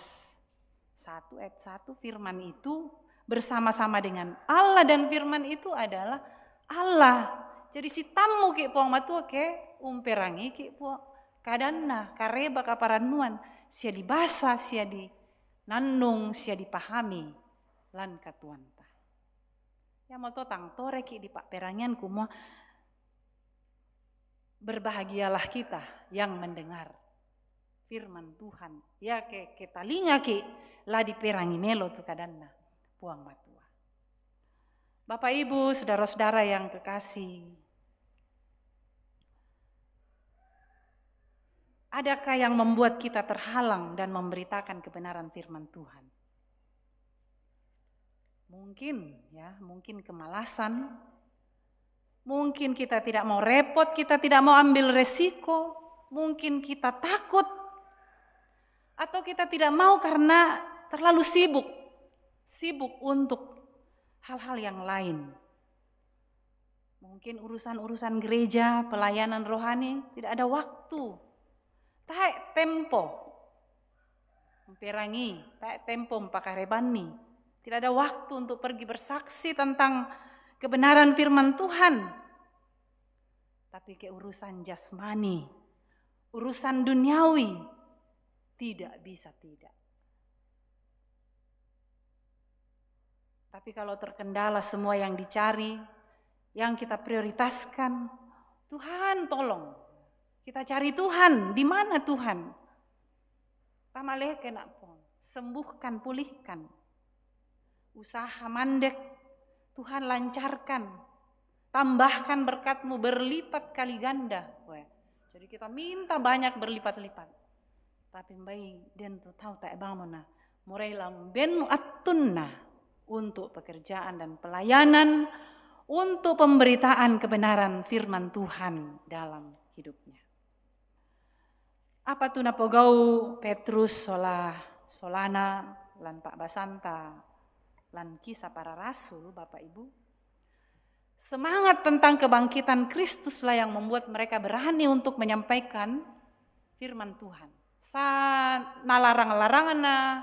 satu ayat satu, firman itu bersama-sama dengan Allah dan firman itu adalah Allah. Jadi sitammu ki Puang Matua ke umperangi ki Puang kadanna, kareba kaparannuan, sia dibasa, sia di nannung sia dipahami lan katuoanta. Ia mo to tang toreki di papperangian kumua, berbahagialah kita yang mendengar firman Tuhan. Ia ke, ke talingaki la diperangi melo tu kadanna Puang Matua. Bapak Ibu, saudara-saudara yang kekasih, adakah yang membuat kita terhalang dan memberitakan kebenaran firman Tuhan? Mungkin, ya, mungkin kemalasan, mungkin kita tidak mau repot, kita tidak mau ambil resiko, mungkin kita takut, atau kita tidak mau karena terlalu sibuk, sibuk untuk hal-hal yang lain. Mungkin urusan-urusan gereja, pelayanan rohani, tidak ada waktu. Tae tempo. Umperangi, tae tempo mpakarebanni. Tidak ada waktu untuk pergi bersaksi tentang kebenaran firman Tuhan. Tapi ke urusan jasmani, urusan duniawi, tidak bisa tidak. Tapi kalau terkendala semua yang dicari, yang kita prioritaskan, Tuhan tolong. Kita cari Tuhan, di mana Tuhan? Pamaleke nak Puang, sembuhkan, pulihkan. Usaha mandek, Tuhan lancarkan. Tambahkan berkat-Mu berlipat kali ganda. Weh. Jadi kita minta banyak berlipat-lipat. Tapi mbai den tu tau tae bang mo na. Morai lamben-Mu attunna untuk pekerjaan dan pelayanan, untuk pemberitaan kebenaran firman Tuhan dalam hidupnya. Apa tu napogau Petrus sola, solana lan pa'basanta lan Kisah Para Rasul, Bapak Ibu? Semangat tentang kebangkitan Kristuslah yang membuat mereka berani untuk menyampaikan firman Tuhan. Sa nalarang-laranganna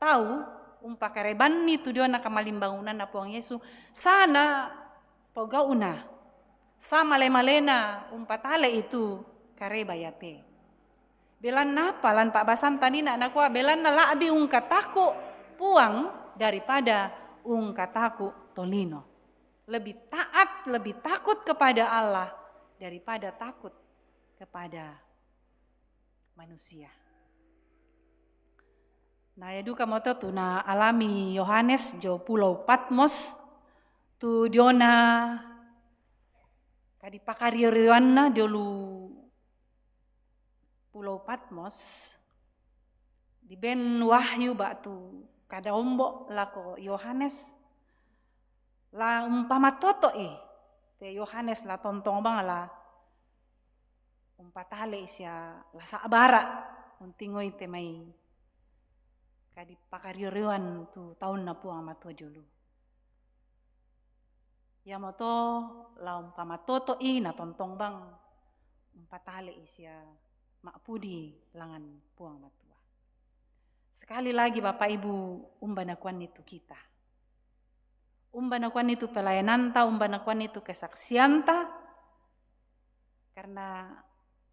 tau umpakarebanni tu diona kamalimbangunanna Puang Yesu, sa napogau'na, sa male-malena umpatale'i tu kareba iate. Belanna apa? Lan pa'basanta nina nakua, belanna la'bi ungkataku Puang daripada ungkataku tolino. Lebih taat, lebih takut kepada Allah daripada takut kepada manusia. Na ia duka mo to tu naalami Yohanes jo Pulau Patmos, tu diona kadipakario-rioanna diolu Pulau Patmos, diben wahyu ba'tu kada ombo lako Yohanes, la umpamatoto'i te Yohanes la tontong bang la umpatale'i sia la sa'bara' untingoi te mai kadipakario-rioan tu taunna Puang Matua jolo. Iamoto la umpamatoto'i na tontong bang umpatale'i sia ma'pudi langan Puang Matua. Sekali lagi Bapak Ibu, umba nakuanni tu kita. Umba nakuanni tu pelayananta, umba nakuanni tu kesaksianta. Karena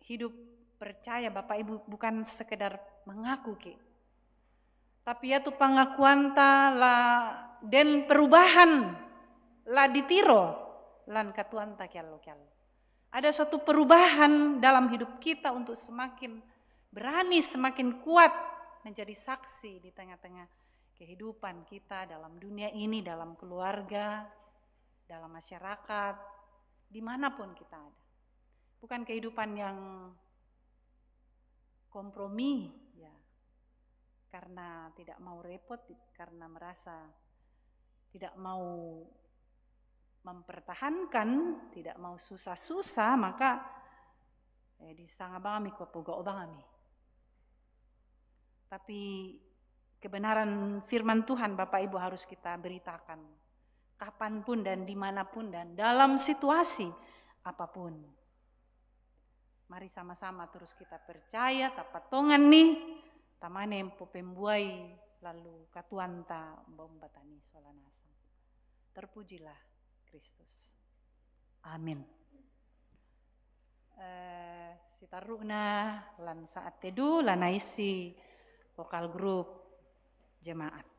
hidup percaya, Bapak Ibu, bukan sekedar mengaku ki. Tapi yatu pangakuanta la den perubahan la ditiro lan katuanta kialo-kialo. Ada suatu perubahan dalam hidup kita untuk semakin berani, semakin kuat menjadi saksi di tengah-tengah kehidupan kita dalam dunia ini, dalam keluarga, dalam masyarakat, dimanapun kita ada. Bukan kehidupan yang kompromi, ya, karena tidak mau repot, karena merasa tidak mau mempertahankan, tidak mau susah-susah, maka eh, disanga bangami ko pogo bangami. Tapi kebenaran firman Tuhan, Bapak Ibu, harus kita beritakan kapanpun dan dimanapun dan dalam situasi apapun. Mari sama-sama terus kita percaya, tapatongan ni, tamane popembuai lalu katuanta bombatani solanasa. Terpujilah Kristus. Amin. Eh, sitaruna lan saat teduh, lan aisi vokal grup jemaat.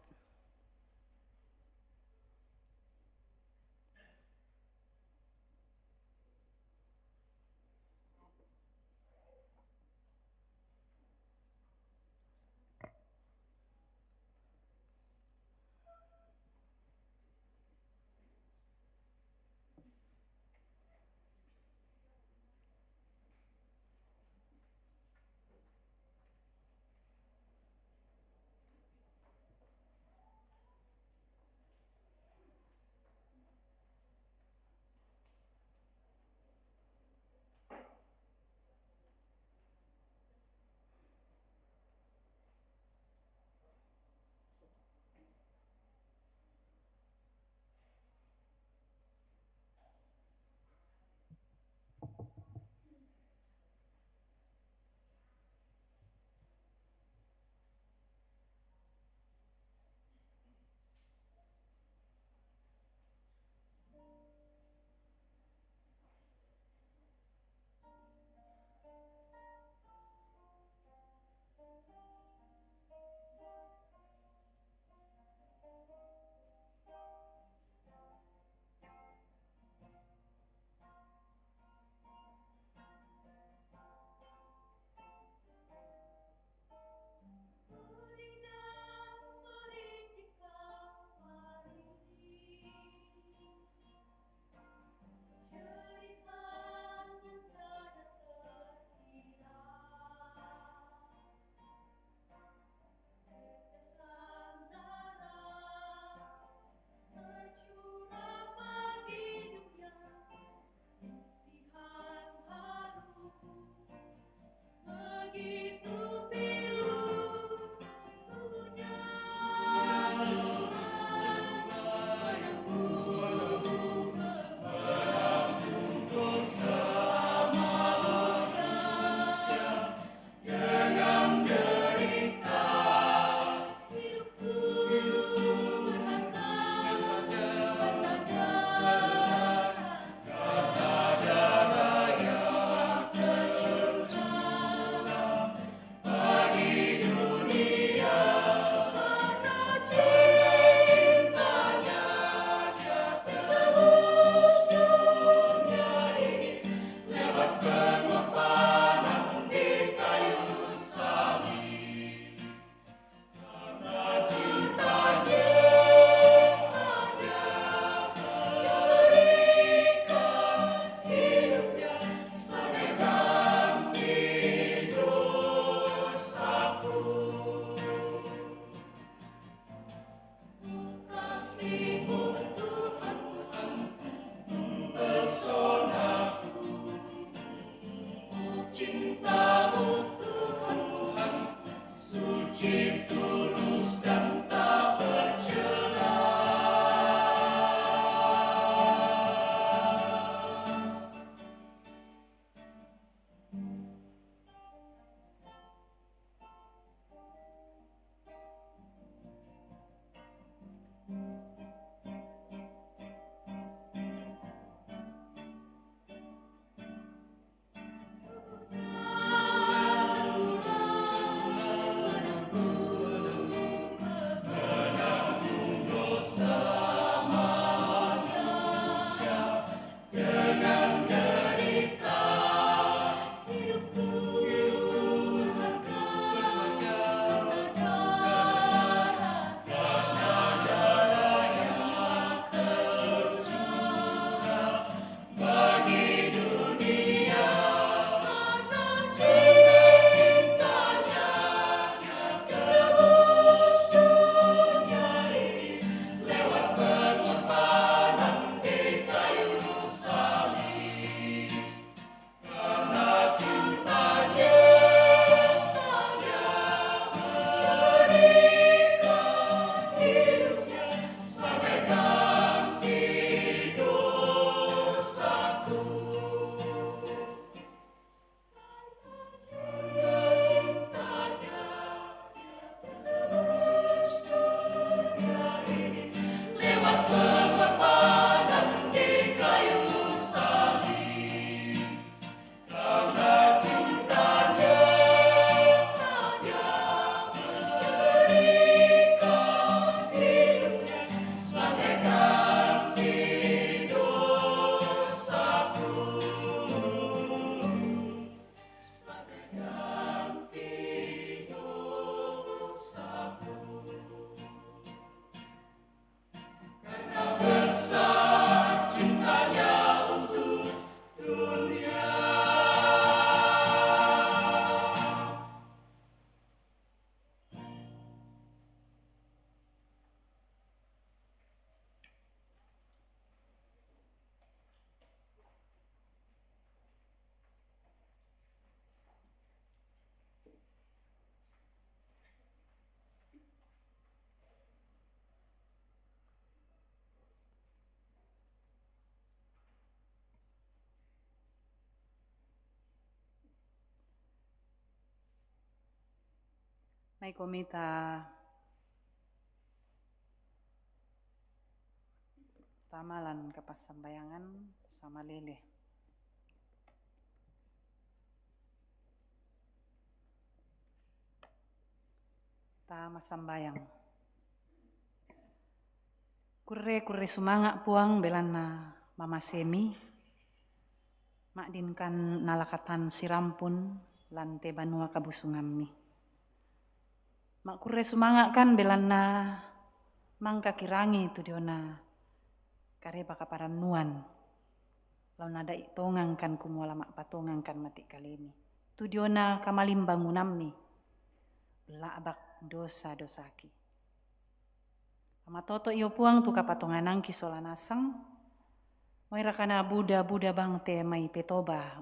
Komita tamalan kapassambayangan samalele. Ta massambayang. Kurre, kurre sumanga' Puang, belanna mamasemi, ma'dinkan nalakatan sirampun lan te banua kabusungammi. Ma'kurre sumanga'kan belanna mangka kirangi tu diona kareba kaparannuan. Lau nada'i tongangkan kumua la ma'patongangkan mati' kalemi tu diona kamalimbangunammi, la'bak dosa-dosaki. Pamatoto'i o Puang tu kapatonganangki sola nasang, moiraka na buda-buda bang te mai petoba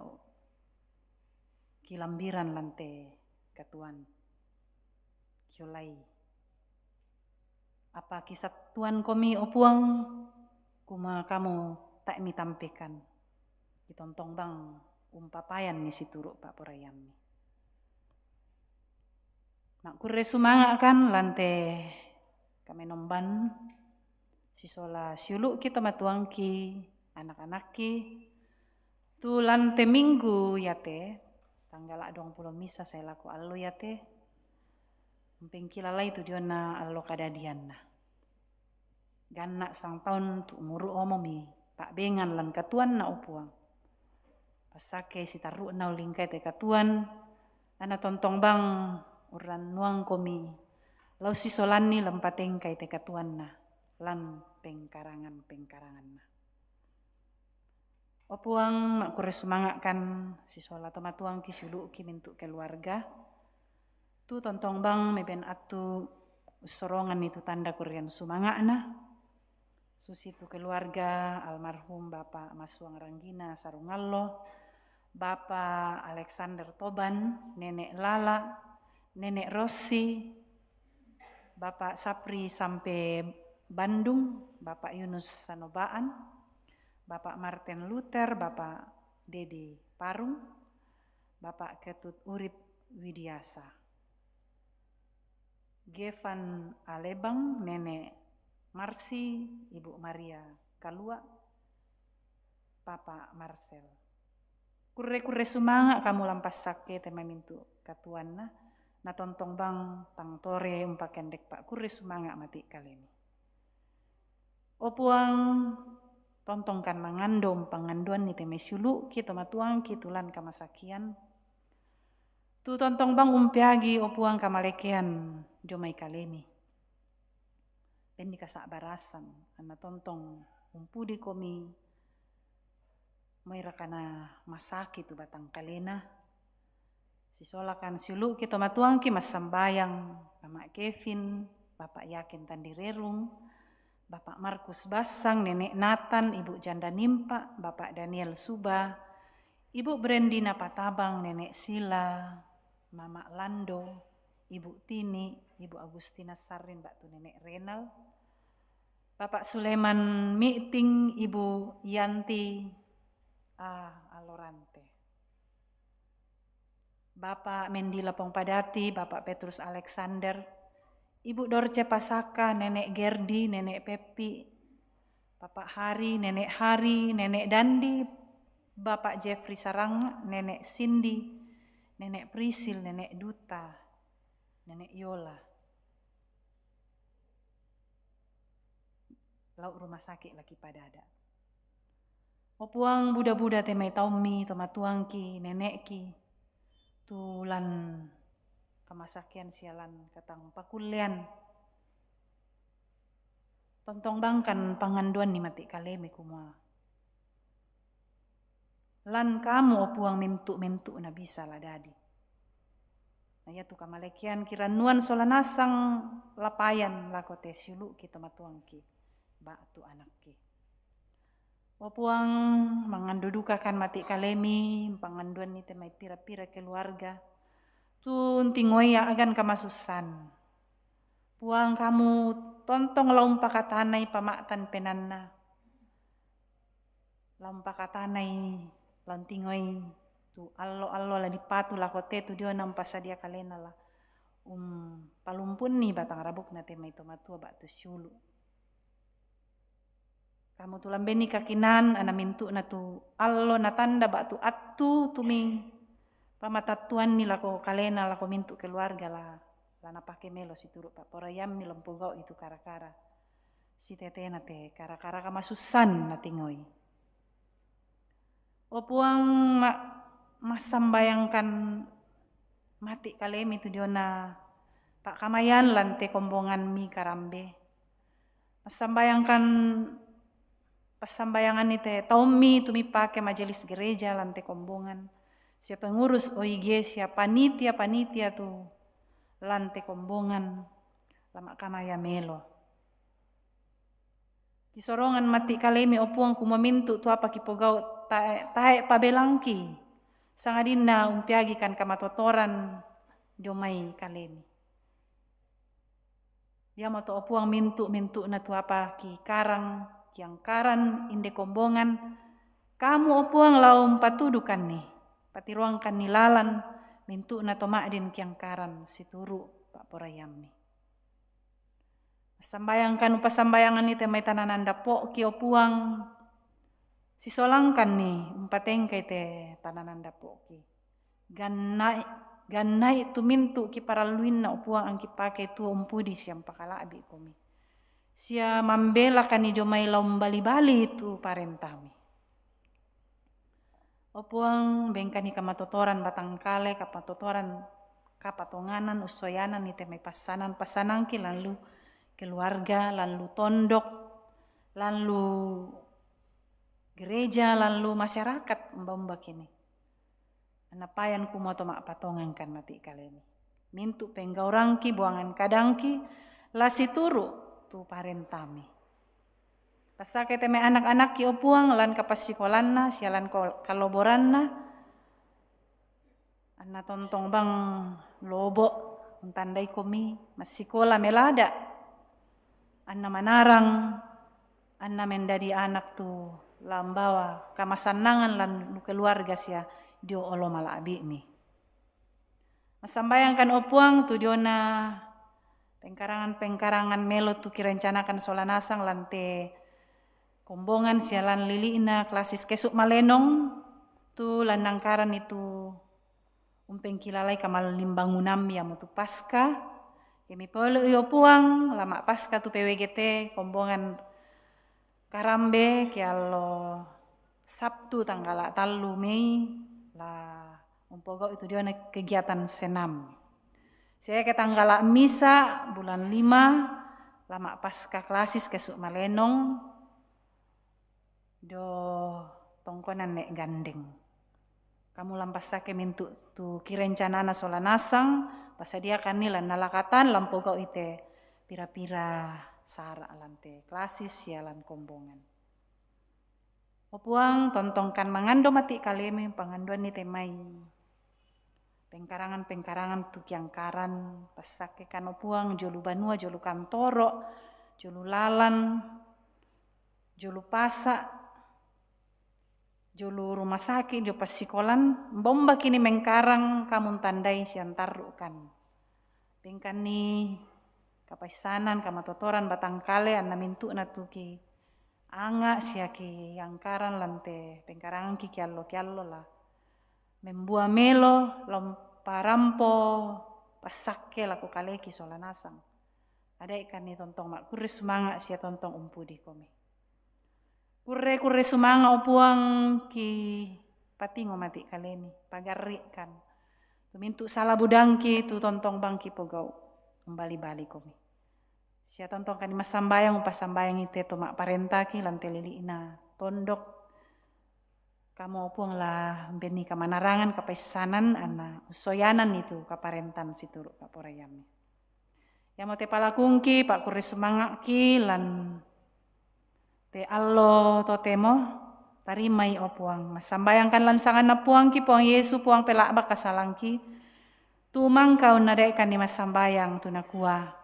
kilambiran lan te katuoan kiolai. Apa kisattuankomi, o Puang, kumua kamu tae' mitampekan. Kitontong bang umpapayanni situru' pa'poraiammi. Ma'kurre sumanga'kan lan te kamenomban sisola siulu'ki tomatuangki, anak-anakki, tu lan te minggu iate, tanggala' duangpulo misa sae lako allo iate, umpengkilalai tu diona allo kadadianna. Ganna' sangtaun tu umuru' omomi pa'bengan lan katuoanna, o Puang. Passakkei sitarru'na ullingkai te katuoan, anna tontong bang urrannuangkomi la ussisolanni la umpatengkai te katuoanna lan pengkarangan-pengkaranganna. O Puang, ma'kurre sumanga'kan sisola tomatuangki siulu'ki mintu' keluarga, tu tontong bang meben attu ussoronganni tu tanda kurrean sumanga'na, susitu keluarga almarhum Bapa' Masuang Ranggina Sarungallo, Bapa' Alexander Toban, Nene' Lala, Nene' Rossi, Bapa' Sapri Sampe Bandung, Bapa' Yunus Sanobaan, Bapa' Martin Luther, Bapa' Dedi Parung, Bapa' Ketut Urip Widiasa. Gevan Alebang, Nene' Marsi, Ibu Maria Kalua, Papa Marcel. Kurre-kurre sumanga' kamu lan passakke te mai mintu' katuoanna, na tontong bang tang tore umpakendek pa'kurre sumanga' mati' kalemi. O Puang, tontongkan mangando umpangandoanni te mai siulu'ki tomatuangki tu lan kamasakian, tu tontong bang umpeagi, o Puang, kamalekean dio mai kalemi. Benni kasa'barasan, anna tontong umpudikomi, moiraka na masaki tu batang kalena. Sisolakan siulu'ki tomatuangki massambayang, Ama' Kevin, Bapa' Yakin Tandirerung, Bapa' Markus Bassang, Nene' Nathan, Ibu Janda Nimpa, Bapa' Daniel Suba, Ibu Brendina Patabang, Nene' Sila, Mama' Lando, Ibu Tini, Ibu Agustina Sarrin, ba'tu Nene' Renal, Bapa' Suleman Mi'ting, Ibu Yanti, a, Alorante. Bapa' Mendi Lapong Padati, Bapa' Petrus Alexander, Ibu Dorce Pasaka, Nene' Gerdi, Nene' Peppi, Bapa' Hari, Nene' Hari, Nene' Dandi, Bapa' Jeffrey Sarang, Nene' Sindi, Nene' Prisil, Nene' Duta, Nene' Yola. Lau rumah sakit laki padada. O Puang, buda-buda te mai taummi, tomatuangki, nene'ki, tu lan kamasakian sia lan katang pakullean. Tontong bangkan pangandoanni mati' kalemi kumua, lan kamu, o Puang, mintu'-mintu'na bisa la dadi. Na iatu kamalekean kirannuan sola nasang la payan lako te siulu'ki tomatuangki ba'tu anakki. O Puang, mangando dukakan mati' kalemi, pangandoanni te mai pira-pira keluarga, tu untingoi a'gan kamasussan. Puang, kamu tontong la umpakatanai pama'tan penaanna, la umpakatanai, la untingoi tu allo-allo la dipatu lako te tu diona umpasadia kalena la umpalumpunni batang rabukna te mai tomatua ba'tu siulu'. Kamu tu la umbenni kakinaan, anna mintu'na tu allo natanda ba'tu attu tumi pamatattuanni lako kalena, lako mintu' keluarga la, la napake melo situru' pa'poraiammi la umpogau'i tu kara-kara sitetena te kara-kara kamasussan natingoi. O Puang, ma-, massambayangkan mati' kalemi tu diona pa'kamayan lan te kombongammi Karambe. Massambayangkan, passambayanganni te taummi tu mipake majelis gereja lan te kombongan, sia pengurus O I G, sia panitia-panitia tu lan te kombongan, la ma'kamaya melo. Kisorongan mati' kalemi, o Puang, kumua mintu' tu apa kipogau' tae', tae' pabelangki, sangadinna umpeagikan kamatotoran dio mai kalemi. Iamoto, o Puang, mintu'-mintu'na tu apa kikarang, kiangkaran inde kombongan, Kamu, o Puang, la umpatudukanni, patiroangkanni lalan, mintu'na to ma'din kiangkaran situru' pa'poraiammi. Massambayangkan umpassambayanganni te mai tananan dappo'ki, o Puang, sisolangkanni umpatengkai te tananan dappo'ki. Gannai, gannai tu mintu' kiparalluinna, o Puang, angki pakei tuo umpudi sia umpakala'bi' komi. Sia mambelakanni dio mai la umbali-bali tu parentami. O Puang, bengkani kamatotoran batangkale, kamatotoran kapatonganan, ussoyanan ite mai passanan-, passanangki lan lu keluarga, lan lu tondok, lan lu gereja, lan lu masyarakat, umba-umbakini. Anna payan kumua to ma'patongangkan mati' kalemi. Mintu' penggaurangki, buangan kadangki, la situru' tu parentami. Passakei te mai anak-anakki, o Puang, lan kapassikolanna, sia lan ko-, kalloboranna, anna tontong bang lobo' untandai komi, massikola melada', anna manarang, anna mendadi anak tu la umbawa kamasannangan lan lu keluarga sia dio olo mala'bi'mi. Massambayangkan, o Puang, tu diona pengkarangan-pengkarangan melo tu kirencanakan sola nasang lan te kombongan sia lan lili'na klasis kesu' malenong, tu lan nangkaranni tu umpengkilalai kamallimbangunammi, iamotu Paska. Ke mipolei, o Puang, la ma'Paska tu P W G T kombongan Karambe, ke allo Sabtu tanggala tallu Mei, la umpogau'i tu diona kegiatan senam. Sia ke tanggala Misa bulan lima, la ma'Paska klasis kesu' malenong, dio tongkonan ne' gandeng. Kamu la umpassakei mintu' tu kirencanana sola nasang, pasadiakanni lan nalakatan la umpogau'i te pira-pira sara' lan te klasis sia lan kombongan. O Puang, tontongkan mangando mati' kalemi, pangandoanni te mai pengkarangan-pengkarangan tu kiangkaran, passakkekan, o Puang, jolo banua, jolo kantoro', jolo lalan, jolo pasa', jolo rumah sakit, jolo passikolan, umba-umbakini mengkarang kamu untandai sia untarru'kan. Bengkanni kapaissanan, kamatotoran batangkale, anna mintu'na tu kianga' sia kiangkaran lan te pengkarangangki kiallo-kiallo la membua melo, la umparampo passakke lako kaleki sola nasang. Ada'ikanni tontong ma'kurre sumanga' sia tontong umpudi komi. Kurre-kurre sumanga', o Puang, kipatingo mati' kalemi, pagarri'kan. Tu mintu' sala budangki, tu tontong bang kipogau', umbali-bali komi. Sia tontongkanni massambayang, umpassambayangi te to ma'parentaki lan te lili'na tondok. Kamu, o Puang, la umbenni kamanarangan, kapaissanan, anna ussoyananni tu kaparentan situru' pa'poraiammi. Iamo te palakungki, pa'kurre sumanga'ki lan te allo totemo, tarimai, o Puang. Massambayangkan lan sanganna Puangki, Puang Yesu, Puang pela'bak kasalangki, tu mangka unnada'ikanni massambayang, tu nakua,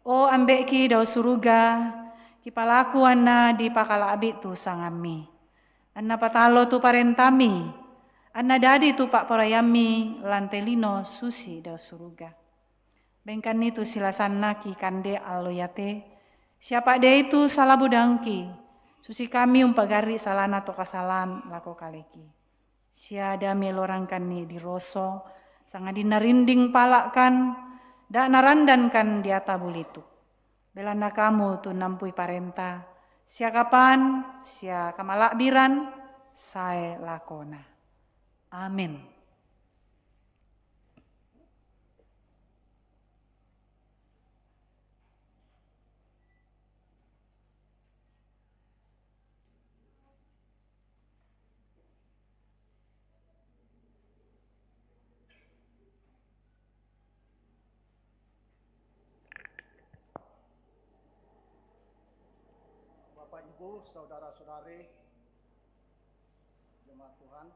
O Ambe'ki dao suruga, kipalaku anna dipakala'bi' tu sangammi. Anna patallo tu parentami, anna dadi tu pa'poraiammi lan te lino susi dao suruga. Bengkan ni tu silasanna ki kande allo iate, siapa' de' tu salabu dangki, susi kami umpagari' salana to kasalan lako kaleki. Sia da' melorangkanni diroso, sangadinna rinding pala'kan, da' narandankan diata bulitu. Belanna kamu tu nampui parenta, sia kapan, sia kamala'biran, sae lakona. Amin. Bapak, Ibu, saudara-saudari, jemaat Tuhan,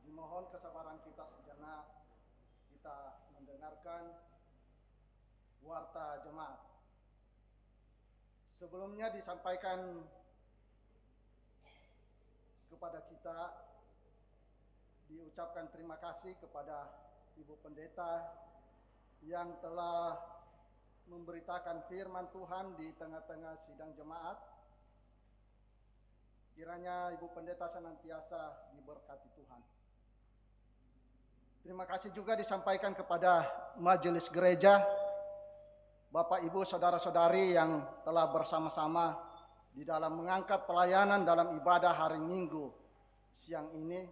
dimohon kesabaran kita sejenak, kita mendengarkan warta jemaat. Sebelumnya disampaikan kepada kita, diucapkan terima kasih kepada Ibu Pendeta yang telah memberitakan firman Tuhan di tengah-tengah sidang jemaat. Kiranya Ibu Pendeta senantiasa diberkati Tuhan. Terima kasih juga disampaikan kepada majelis gereja, Bapak, Ibu, saudara-saudari yang telah bersama-sama di dalam mengangkat pelayanan dalam ibadah hari Minggu siang ini.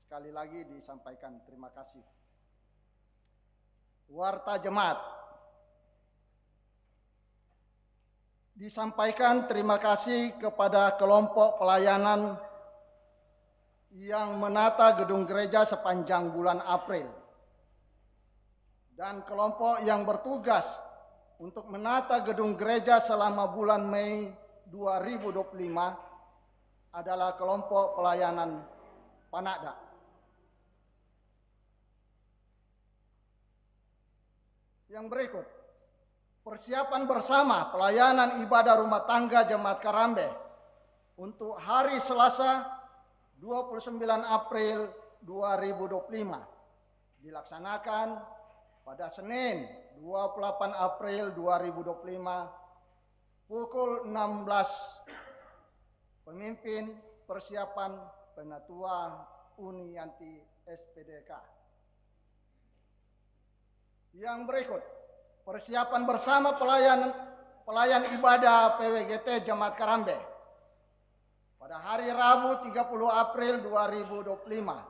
Sekali lagi disampaikan terima kasih. Warta jemaat. Disampaikan terima kasih kepada kelompok pelayanan yang menata gedung gereja sepanjang bulan April, dan kelompok yang bertugas untuk menata gedung gereja selama bulan Mei dua ribu dua puluh lima adalah kelompok pelayanan Panada. Yang berikut, persiapan bersama pelayanan ibadah rumah tangga Jemaat Karambe untuk hari Selasa, dua puluh sembilan April dua ribu dua puluh lima, dilaksanakan pada Senin, dua puluh delapan April dua ribu dua puluh lima, pukul enam belas. Pemimpin persiapan, Penatua Unianti, S P D K. Yang berikut, persiapan bersama pelayan, pelayan ibadah P W G T Jemaat Karambe pada hari Rabu, tiga puluh April dua ribu dua puluh lima,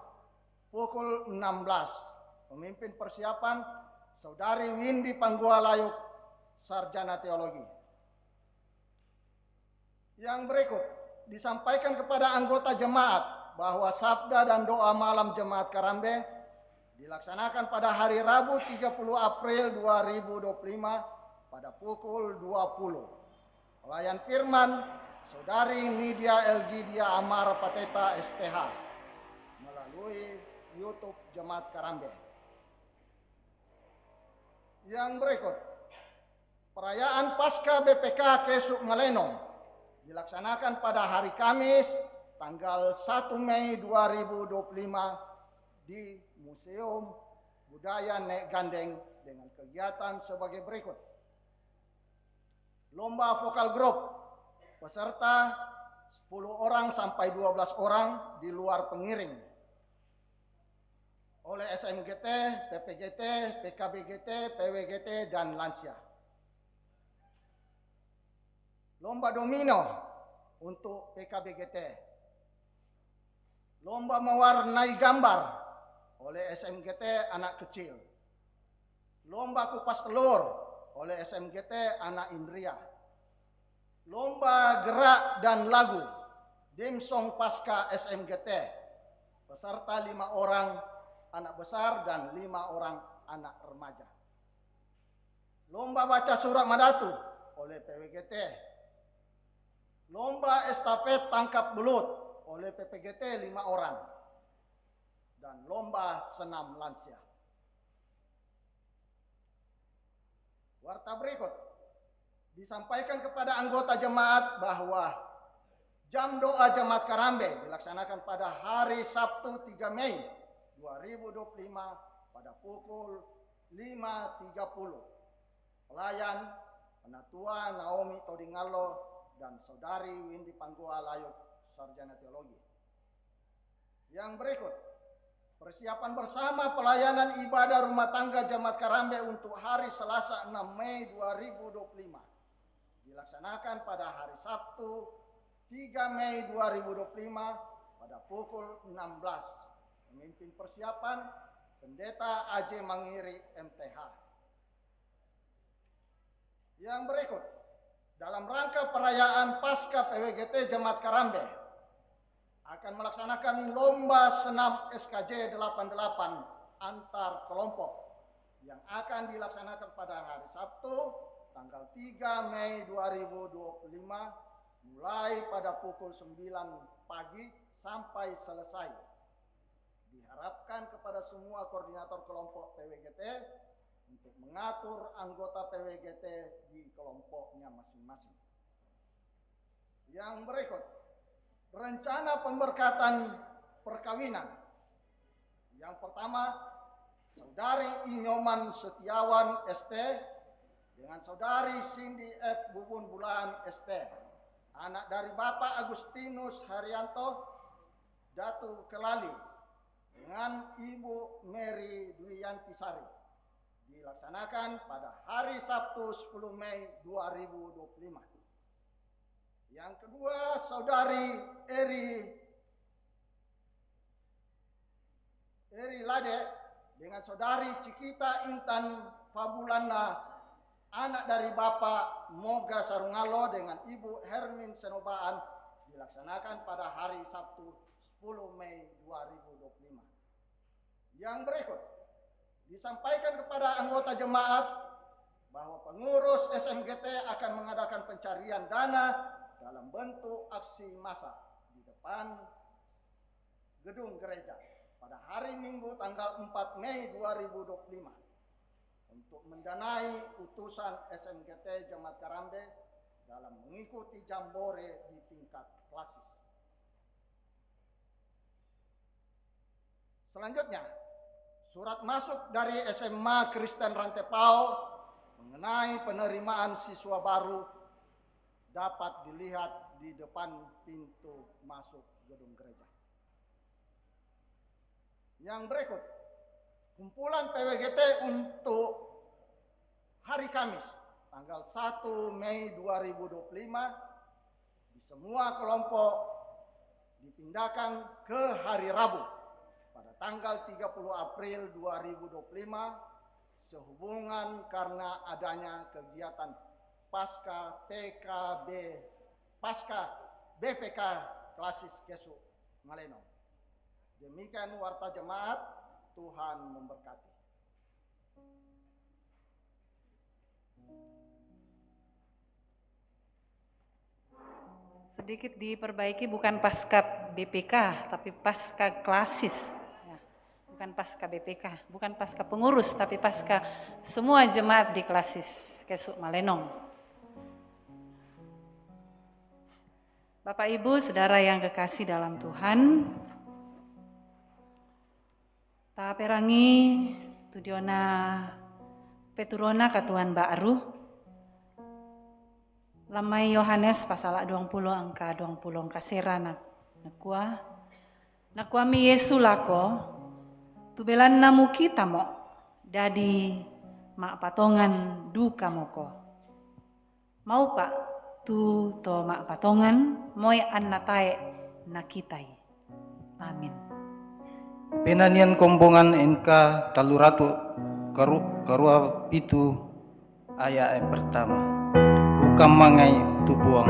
pukul enam belas. Pemimpin persiapan, Saudari Windy Panggualayuk, Sarjana Teologi. Yang berikut, disampaikan kepada anggota jemaat bahwa sabda dan doa malam Jemaat Karambe dilaksanakan pada hari Rabu, tiga puluh April dua ribu dua puluh lima, pada pukul dua puluh. Pelayan firman, Saudari Nidia Elgidia Amara Pateta, S T H, melalui YouTube Jemaat Karambe. Yang berikut, perayaan Paskah B P K Kesu Malenong dilaksanakan pada hari Kamis, tanggal satu Mei dua ribu dua puluh lima, di Museum Budaya Nek Gandeng, dengan kegiatan sebagai berikut. Lomba vokal grup, peserta sepuluh orang sampai dua belas orang di luar pengiring, oleh S M G T, P P G T, P K B G T, P W G T, dan lansia. Lomba domino untuk P K B G T. Lomba mewarnai gambar oleh S M G T anak kecil. Lomba kupas telur oleh S M G T anak Indria. Lomba gerak dan lagu, Dimsong Pasca S M G T, peserta lima orang anak besar dan lima orang anak remaja. Lomba baca surat madatu oleh P W G T. Lomba estafet tangkap belut oleh P P G T lima orang. Dan lomba senam lansia. Warta berikut. Disampaikan kepada anggota jemaat bahwa jam doa Jemaat Karambe dilaksanakan pada hari Sabtu, tiga Mei dua ribu dua puluh lima, pada pukul lima tiga puluh. Pelayan, Penatua Naomi Todingallo, dan Saudari Windy Panggoa Layuk, Sarjana Teologi. Yang berikut, persiapan bersama pelayanan ibadah rumah tangga Jemaat Karambe untuk hari Selasa enam Mei dua ribu dua puluh lima dilaksanakan pada hari Sabtu tiga Mei dua ribu dua puluh lima pada pukul enam belas. Memimpin persiapan, Pendeta Aje Mangiri, M T H. Yang berikut, dalam rangka perayaan Paskah P W G T Jemaat Karambe akan melaksanakan lomba senam S K J delapan delapan antar kelompok yang akan dilaksanakan pada hari Sabtu, tanggal tiga Mei dua ribu dua puluh lima, mulai pada pukul sembilan pagi sampai selesai. Diharapkan kepada semua koordinator kelompok P W G T untuk mengatur anggota P W G T di kelompoknya masing-masing. Yang berikut, rencana pemberkatan perkawinan. Yang pertama, Saudari Inyoman Setiawan, S T, dengan Saudari Cindy F Bubun Bulaan, S T, anak dari Bapak Agustinus Haryanto, Datu Kelali, dengan Ibu Mary Dwianti Sari, dilaksanakan pada hari Sabtu sepuluh Mei dua ribu dua puluh lima. Yang kedua, Saudari Eri, Eri Lade dengan Saudari Cikita Intan Fabulana, anak dari Bapak Moga Sarungalo, dengan Ibu Hermin Senobaan, dilaksanakan pada hari Sabtu sepuluh Mei dua ribu dua puluh lima. Yang berikut, disampaikan kepada anggota jemaat bahwa pengurus S M G T akan mengadakan pencarian dana dalam bentuk aksi massa di depan gedung gereja pada hari Minggu, tanggal empat Mei dua ribu dua puluh lima, untuk mendanai utusan S M G T Jemaat Karambe dalam mengikuti jambore di tingkat klasis. Selanjutnya, surat masuk dari S M A Kristen Rantepao mengenai penerimaan siswa baru dapat dilihat di depan pintu masuk gedung gereja. Yang berikut, kumpulan P W G T untuk hari Kamis, tanggal satu Mei dua ribu dua puluh lima, di semua kelompok dipindahkan ke hari Rabu pada tanggal tiga puluh April dua ribu dua puluh lima, sehubungan karena adanya kegiatan Pasca P K B, Pasca B P K Klasis Kesu Maleno. Demikian warta jemaat, Tuhan memberkati. Sedikit diperbaiki, bukan Pasca B P K, tapi Pasca Klasis. Ya, bukan Pasca B P K, bukan Pasca pengurus, tapi Pasca semua jemaat di Klasis Kesu Malenong. Bapak, Ibu, Saudara yang kekasih dalam Tuhan, taperangi tu diona peturona katuan baru. Lamai Yohanes pasal duang puluh angka duang puluh angka sera na, nakua, nakuami Yesu lako, tu belanna mukita mo, dadi ma'patongan duka moko. Maupa tu to ma'patongan, moi anna tae nakitai. Amin. Penanian Kombongan N K tallu ratu karu-, karua pitu ayat pertama. Kukammangai tu Puang.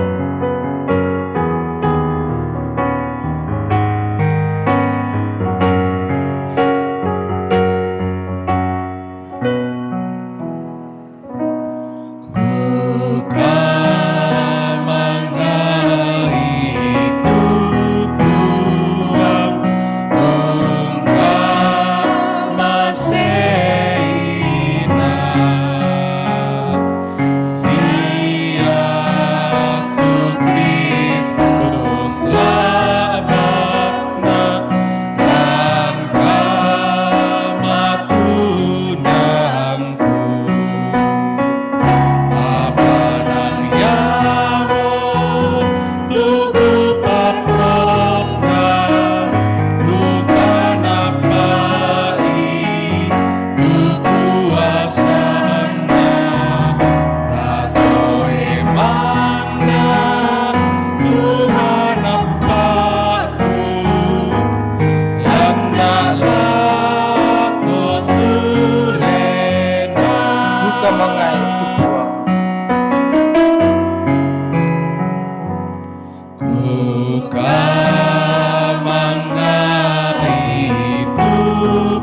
Ku kamang nai tu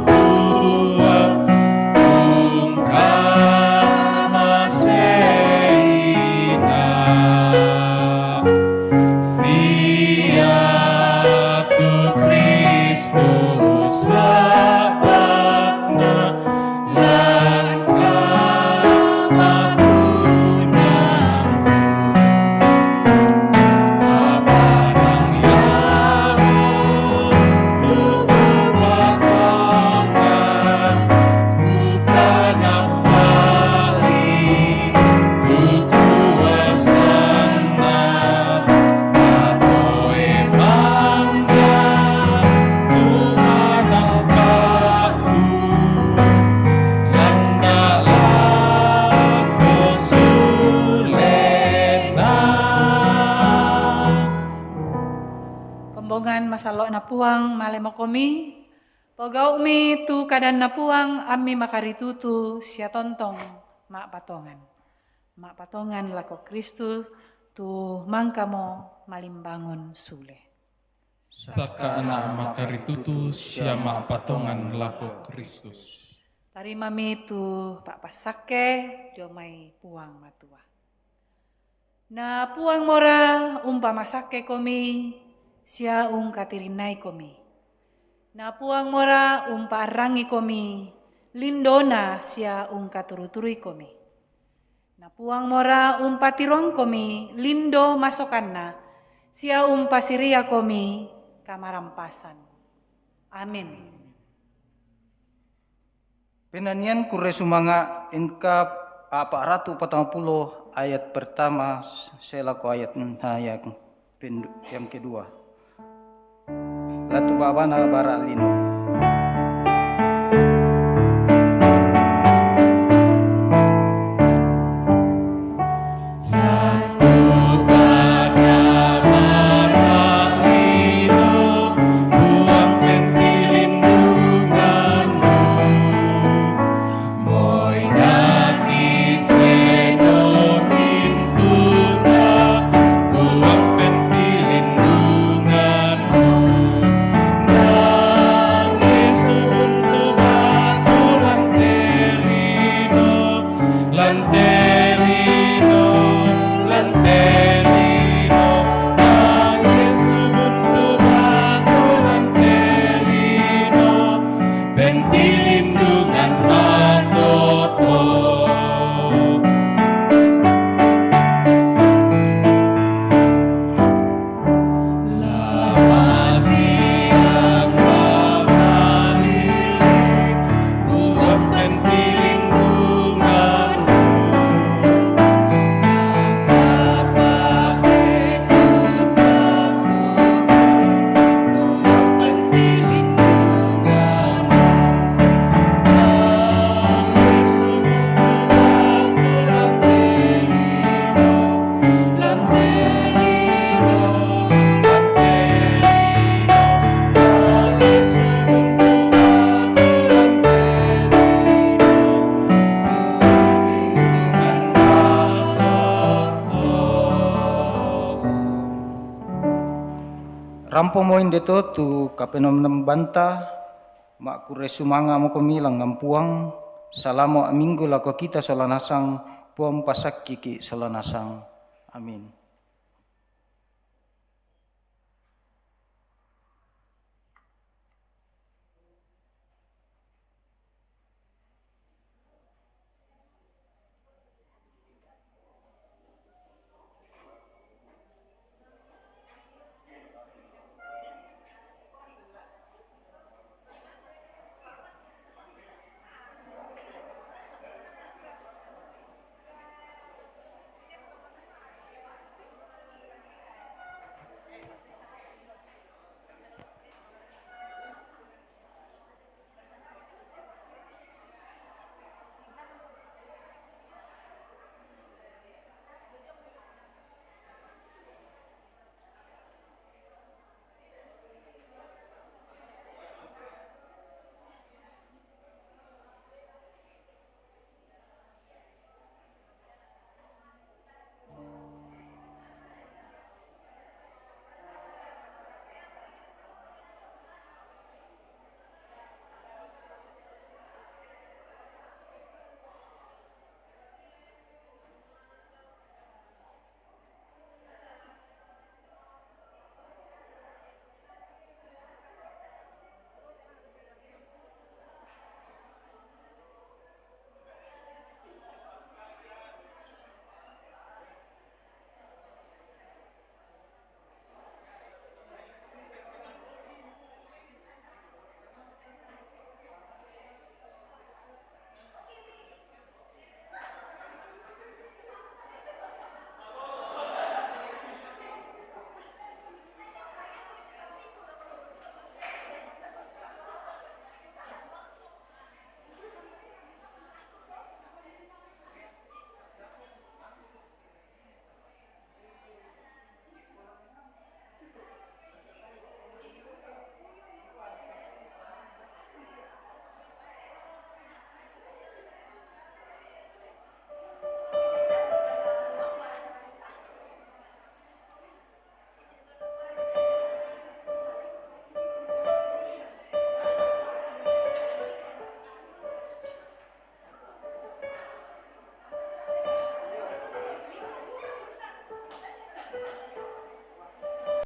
Puang, ung kamaseina. Sia tu Kristus lapakna, lan kamatunang Kombongan masallo'na Puang male mo komi, pogau'mi tu kadanna Puang ammi makaritutu sia tontong ma'patongan. Ma'patongan lako Kristus tu mangkamo malimbangun sule. Sakka'na makaritutu sia ma'patongan lako Kristus. Tarimami tu pa'passakke dio mai Puang Matua. Na Puang mora umpamasakke komi sia ungkatirinnai komi. Na Puang mora umpa'arrangi komi lindona sia ungkaturu-turui komi. Na Puang mora umpatiroang komi lindo masokanna sia umpasiria komi kamarampasan. Amin. Penanian kurre sumanga' engka a'pa' ratu patang pulo ayat pertama selako ayat na yang pendu-, yang kedua. Latu babana bara' lino. Rampomo indeto tu kapenomnombanta, ma'kurre sumanga' mokomi langngan Puang, salamo' minggu lako kita sola nasang, Puang pasakkiki' sola nasang. Amin.